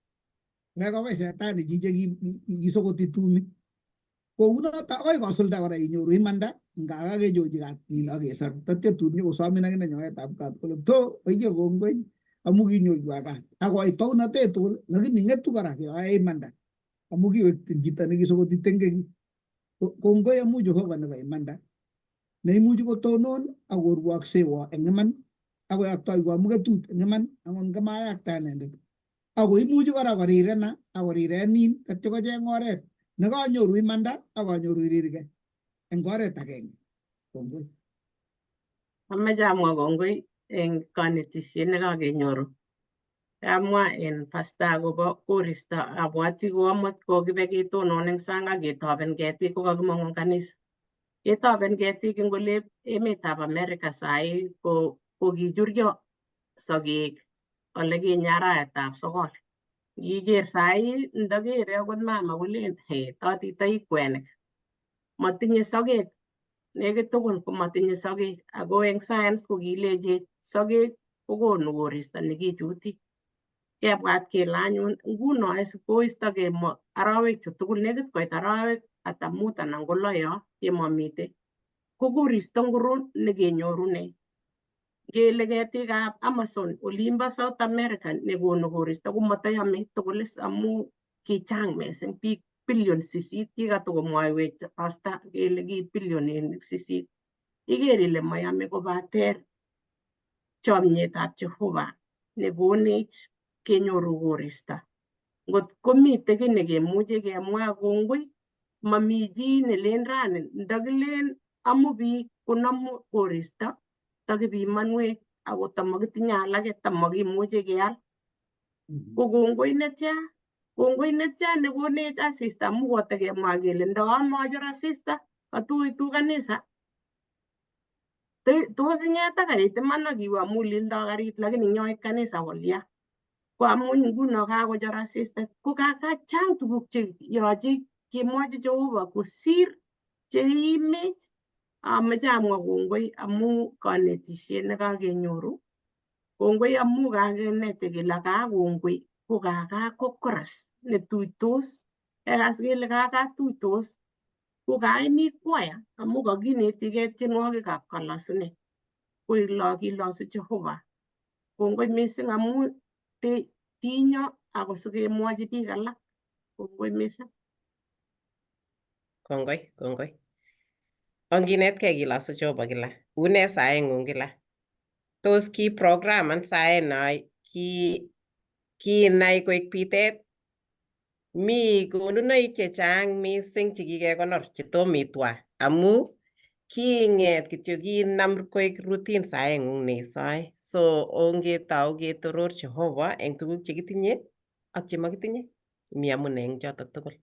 wekowech setani chiche kisokoti tumi kounoto akoi kosulda kora inyoru imanda nga kakenyochi kat nin akesor tatyo tun nyokosomin akine nyoetab kat kole to oiye kongoi amu kinyoiwa kat akoit baunatet tugul lakini ng'etu kora keyoe imanda amu kiwektin chito nekisokoti tengeki. Kongoi amu Jehova nebo imanda neimuchi kotonon akorwoksewo eng iman akoyoktoiwo muketut eng iman angot ngamayakta inendet ako imuchi kora korirena akorirenin tatyo kocheng oret nekanyoru imanda akanyoru irirge eng oret agenge. Kongoi. Ameche amwa kongoi eng konetisiet nekakenyoru. Kamwa en pasta akobo koristo, abwati ko amut kokibe ketonon eng sang ak ketoben ketik kokakimong'u eng kanisa. Ketoben ketik eng ole emetab America sai ko kokichuryo sokek ole kinye arawetab sokol. Ngiker sai ndakere akot mama kolen he totitoi kwenik. Motinye sokek nekit tugul komotinye sokek ako eng science kokilechech sokek kokonu koristo nekichuti. Kebwat kele anyun nguno koisto kemo arawek chu tugul nekit koit arawek ata mut anan ko lo yo kemomitei ko koristo ngoro nekenyorune. Ngele ketikab Amazon olimbo South America nekonu koristo komotoyome tugul is amu kichang mising biik billion 8 kikatokomwoiwech pasta kele ki 8 billion. Iker ile moyome kobater chomyetab Jehova nekonech kenyoru koristo. Ngot komite kiy nekemuche kemwa kongoi, mami chi nelen rani ndakilen amu biik konomu koristo takipimanwech ako tamakitinye alake tamakimuche keal. Ko kongoi netya? Kongoi netya nekonech asista amu kotekemwa kele ndakamachor asista katuitu kanisa tos ing'et ak karit iman ak iwe amu lindo karit lakini nyoit kanisa kolya. Ko amun nguno kakochor asista ko kachang tuguk che yoche kemwochi Jehova kosir cheiimech. Amoche amwa kongoi amu konetisiet nekakenyoru. Kongoi amu kakenete kele kaa kongoi ko kakaa ko chorus netuitos. Kekas kele kaa tuitos ko kaimi kwaya amu kakinetigei tienwogikab kalosunet. Ko kilosu Jehova. Kongoi mising amu tinyo ako sikemwochi biik alak. Kongoi mising. Kongoi, kongoi. Onginetkei kilosu Jehova kila. Une saeng'ung kila? Tos ki programan saet no ki kinai koik bitet? Mi konunoik chechang mising chekikekonor chetom itwa amu kiing'et kityo kinam koik routine saeng'ung neisoe. So ongetou ketoror Jehova eng tuguk chekitinye ak chemokitinye. Mi amune eng chotok tugul.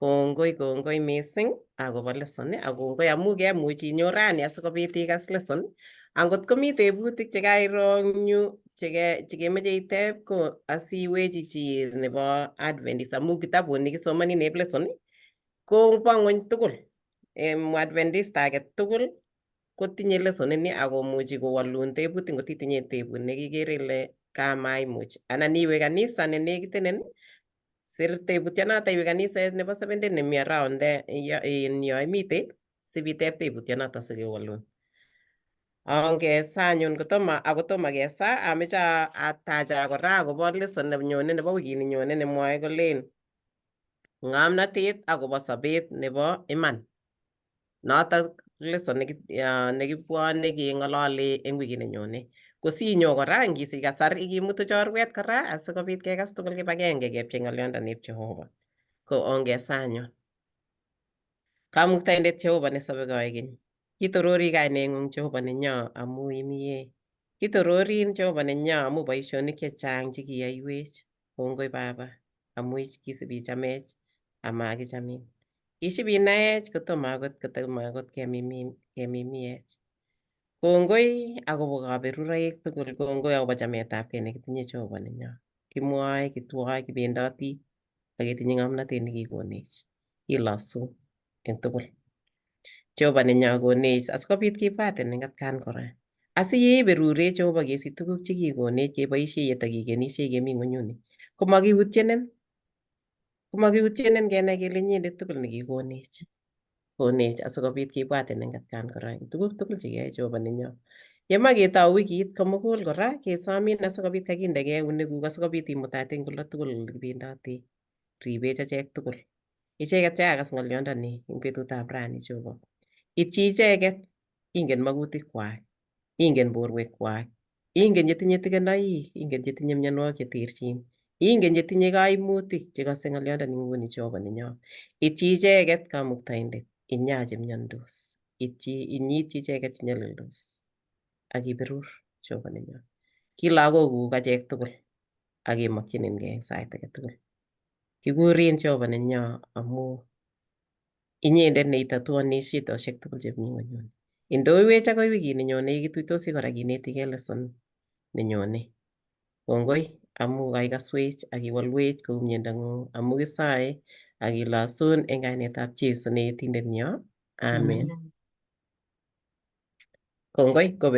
Kongoi, kongoi mising akobo lesson ak kongoi amu kemuch inyo rani asikobit ikas lesson. Angot komi tebutik chekairo eng yu chekemoche iteb ko asiwechi chi nebo Adventist amu kitabut nikisomoni neb lesson ko bo ng'wony tugul. Adventist age tugul kotinye lesson ini akomuchi kowolun tebutik ngot itinye tebut nekikere ile kamaimuch anan iwe kanisa nenekitenen sir tebutionoto iwe kaniset nebo Seventh Day nemi around there in yo imitei sipiteb tebutionoto sikewolun. Ongesa anyun kotomo ako tomo kesa ameche atacha kora akobo lesson nenyone nebo wikini nyone nemwoe kolen ng'omnotet akobo sobet nebo iman. Notok lesson nekibwone keng'olole eng wikit nenyone. Kosinyo kora ngisich kasar ikimutu chorwet kora asikobit kekas tugul kibagenge kepchei ng'olyondonib Jehova. Ko ongesa anyun. Kamuktaindet Jehova nesobe koikeny. Kitorori kaineng'ung Jehova nenyo amu imie. Kitororin Jehova nenyo amu boisionik chechang chekiyoiwech. Kongoi Baba amu kisib ichamech amakichamin. Kisib inaech kotomo akot kemimiech. Kongoi akobo kaberuroik tugul, kongoi akobo chametabgei nekitinye Jehova nenyo. Kimwoe, kitwoe, kibendoti ak ketinye ng'omnotet nekikonech. Kilosu eng tugul. Jehova nenyo konech asikobit kibwatin eng atkan kora. Asiyeberurech Jehova kesich tuguk chekikonech keboisie yetakikenishei kemi ng'wenyuni. Komakiutyenen, komakiutyenen kenai kele inyendet tugul nekikonech. Konech asikobit kibwatin eng atkan kora eng tuguk tugul chekiyoe Jehova nenyo. Yema ketou wikit komugul kora kesomin asikobit kakindekei eunekuk asikobit imutate eng oldo tugul ole kibendoti. Ribech achek tugul. Icheket chekakas ng'olyondoni eng betutab rani Jehova. Ityi icheket, ingen magutik kwak, ingen borwek kwak, ingen chetinye tikenoik, ingen chetinye mionwogik cheterchin, ingen chetinye kaimutik chekose ng'olyondoni nguni Jehova nenyo. Ityi icheket Kamuktaindet, inyaa chemiondos, ityi inyityi icheket chenyalildos ak iberur Jehova nenyo. Ki lagokuk achek tugul ak kemokchiningei eng sait age tugul. Kikurin Jehova nenyo amu inyendet neitatuoni shidosiek tugul chemi ng'wenyuni. Indoiwech akoi wikit nenyone kituitosi kora kinetigei lesson nenyone. Kongoi amu kaikaswech ak iwolwech kou miendang'ung amu kisae ak kilosun eng kainetab Jesu ne Yetindenyo. Amen. Kongoi.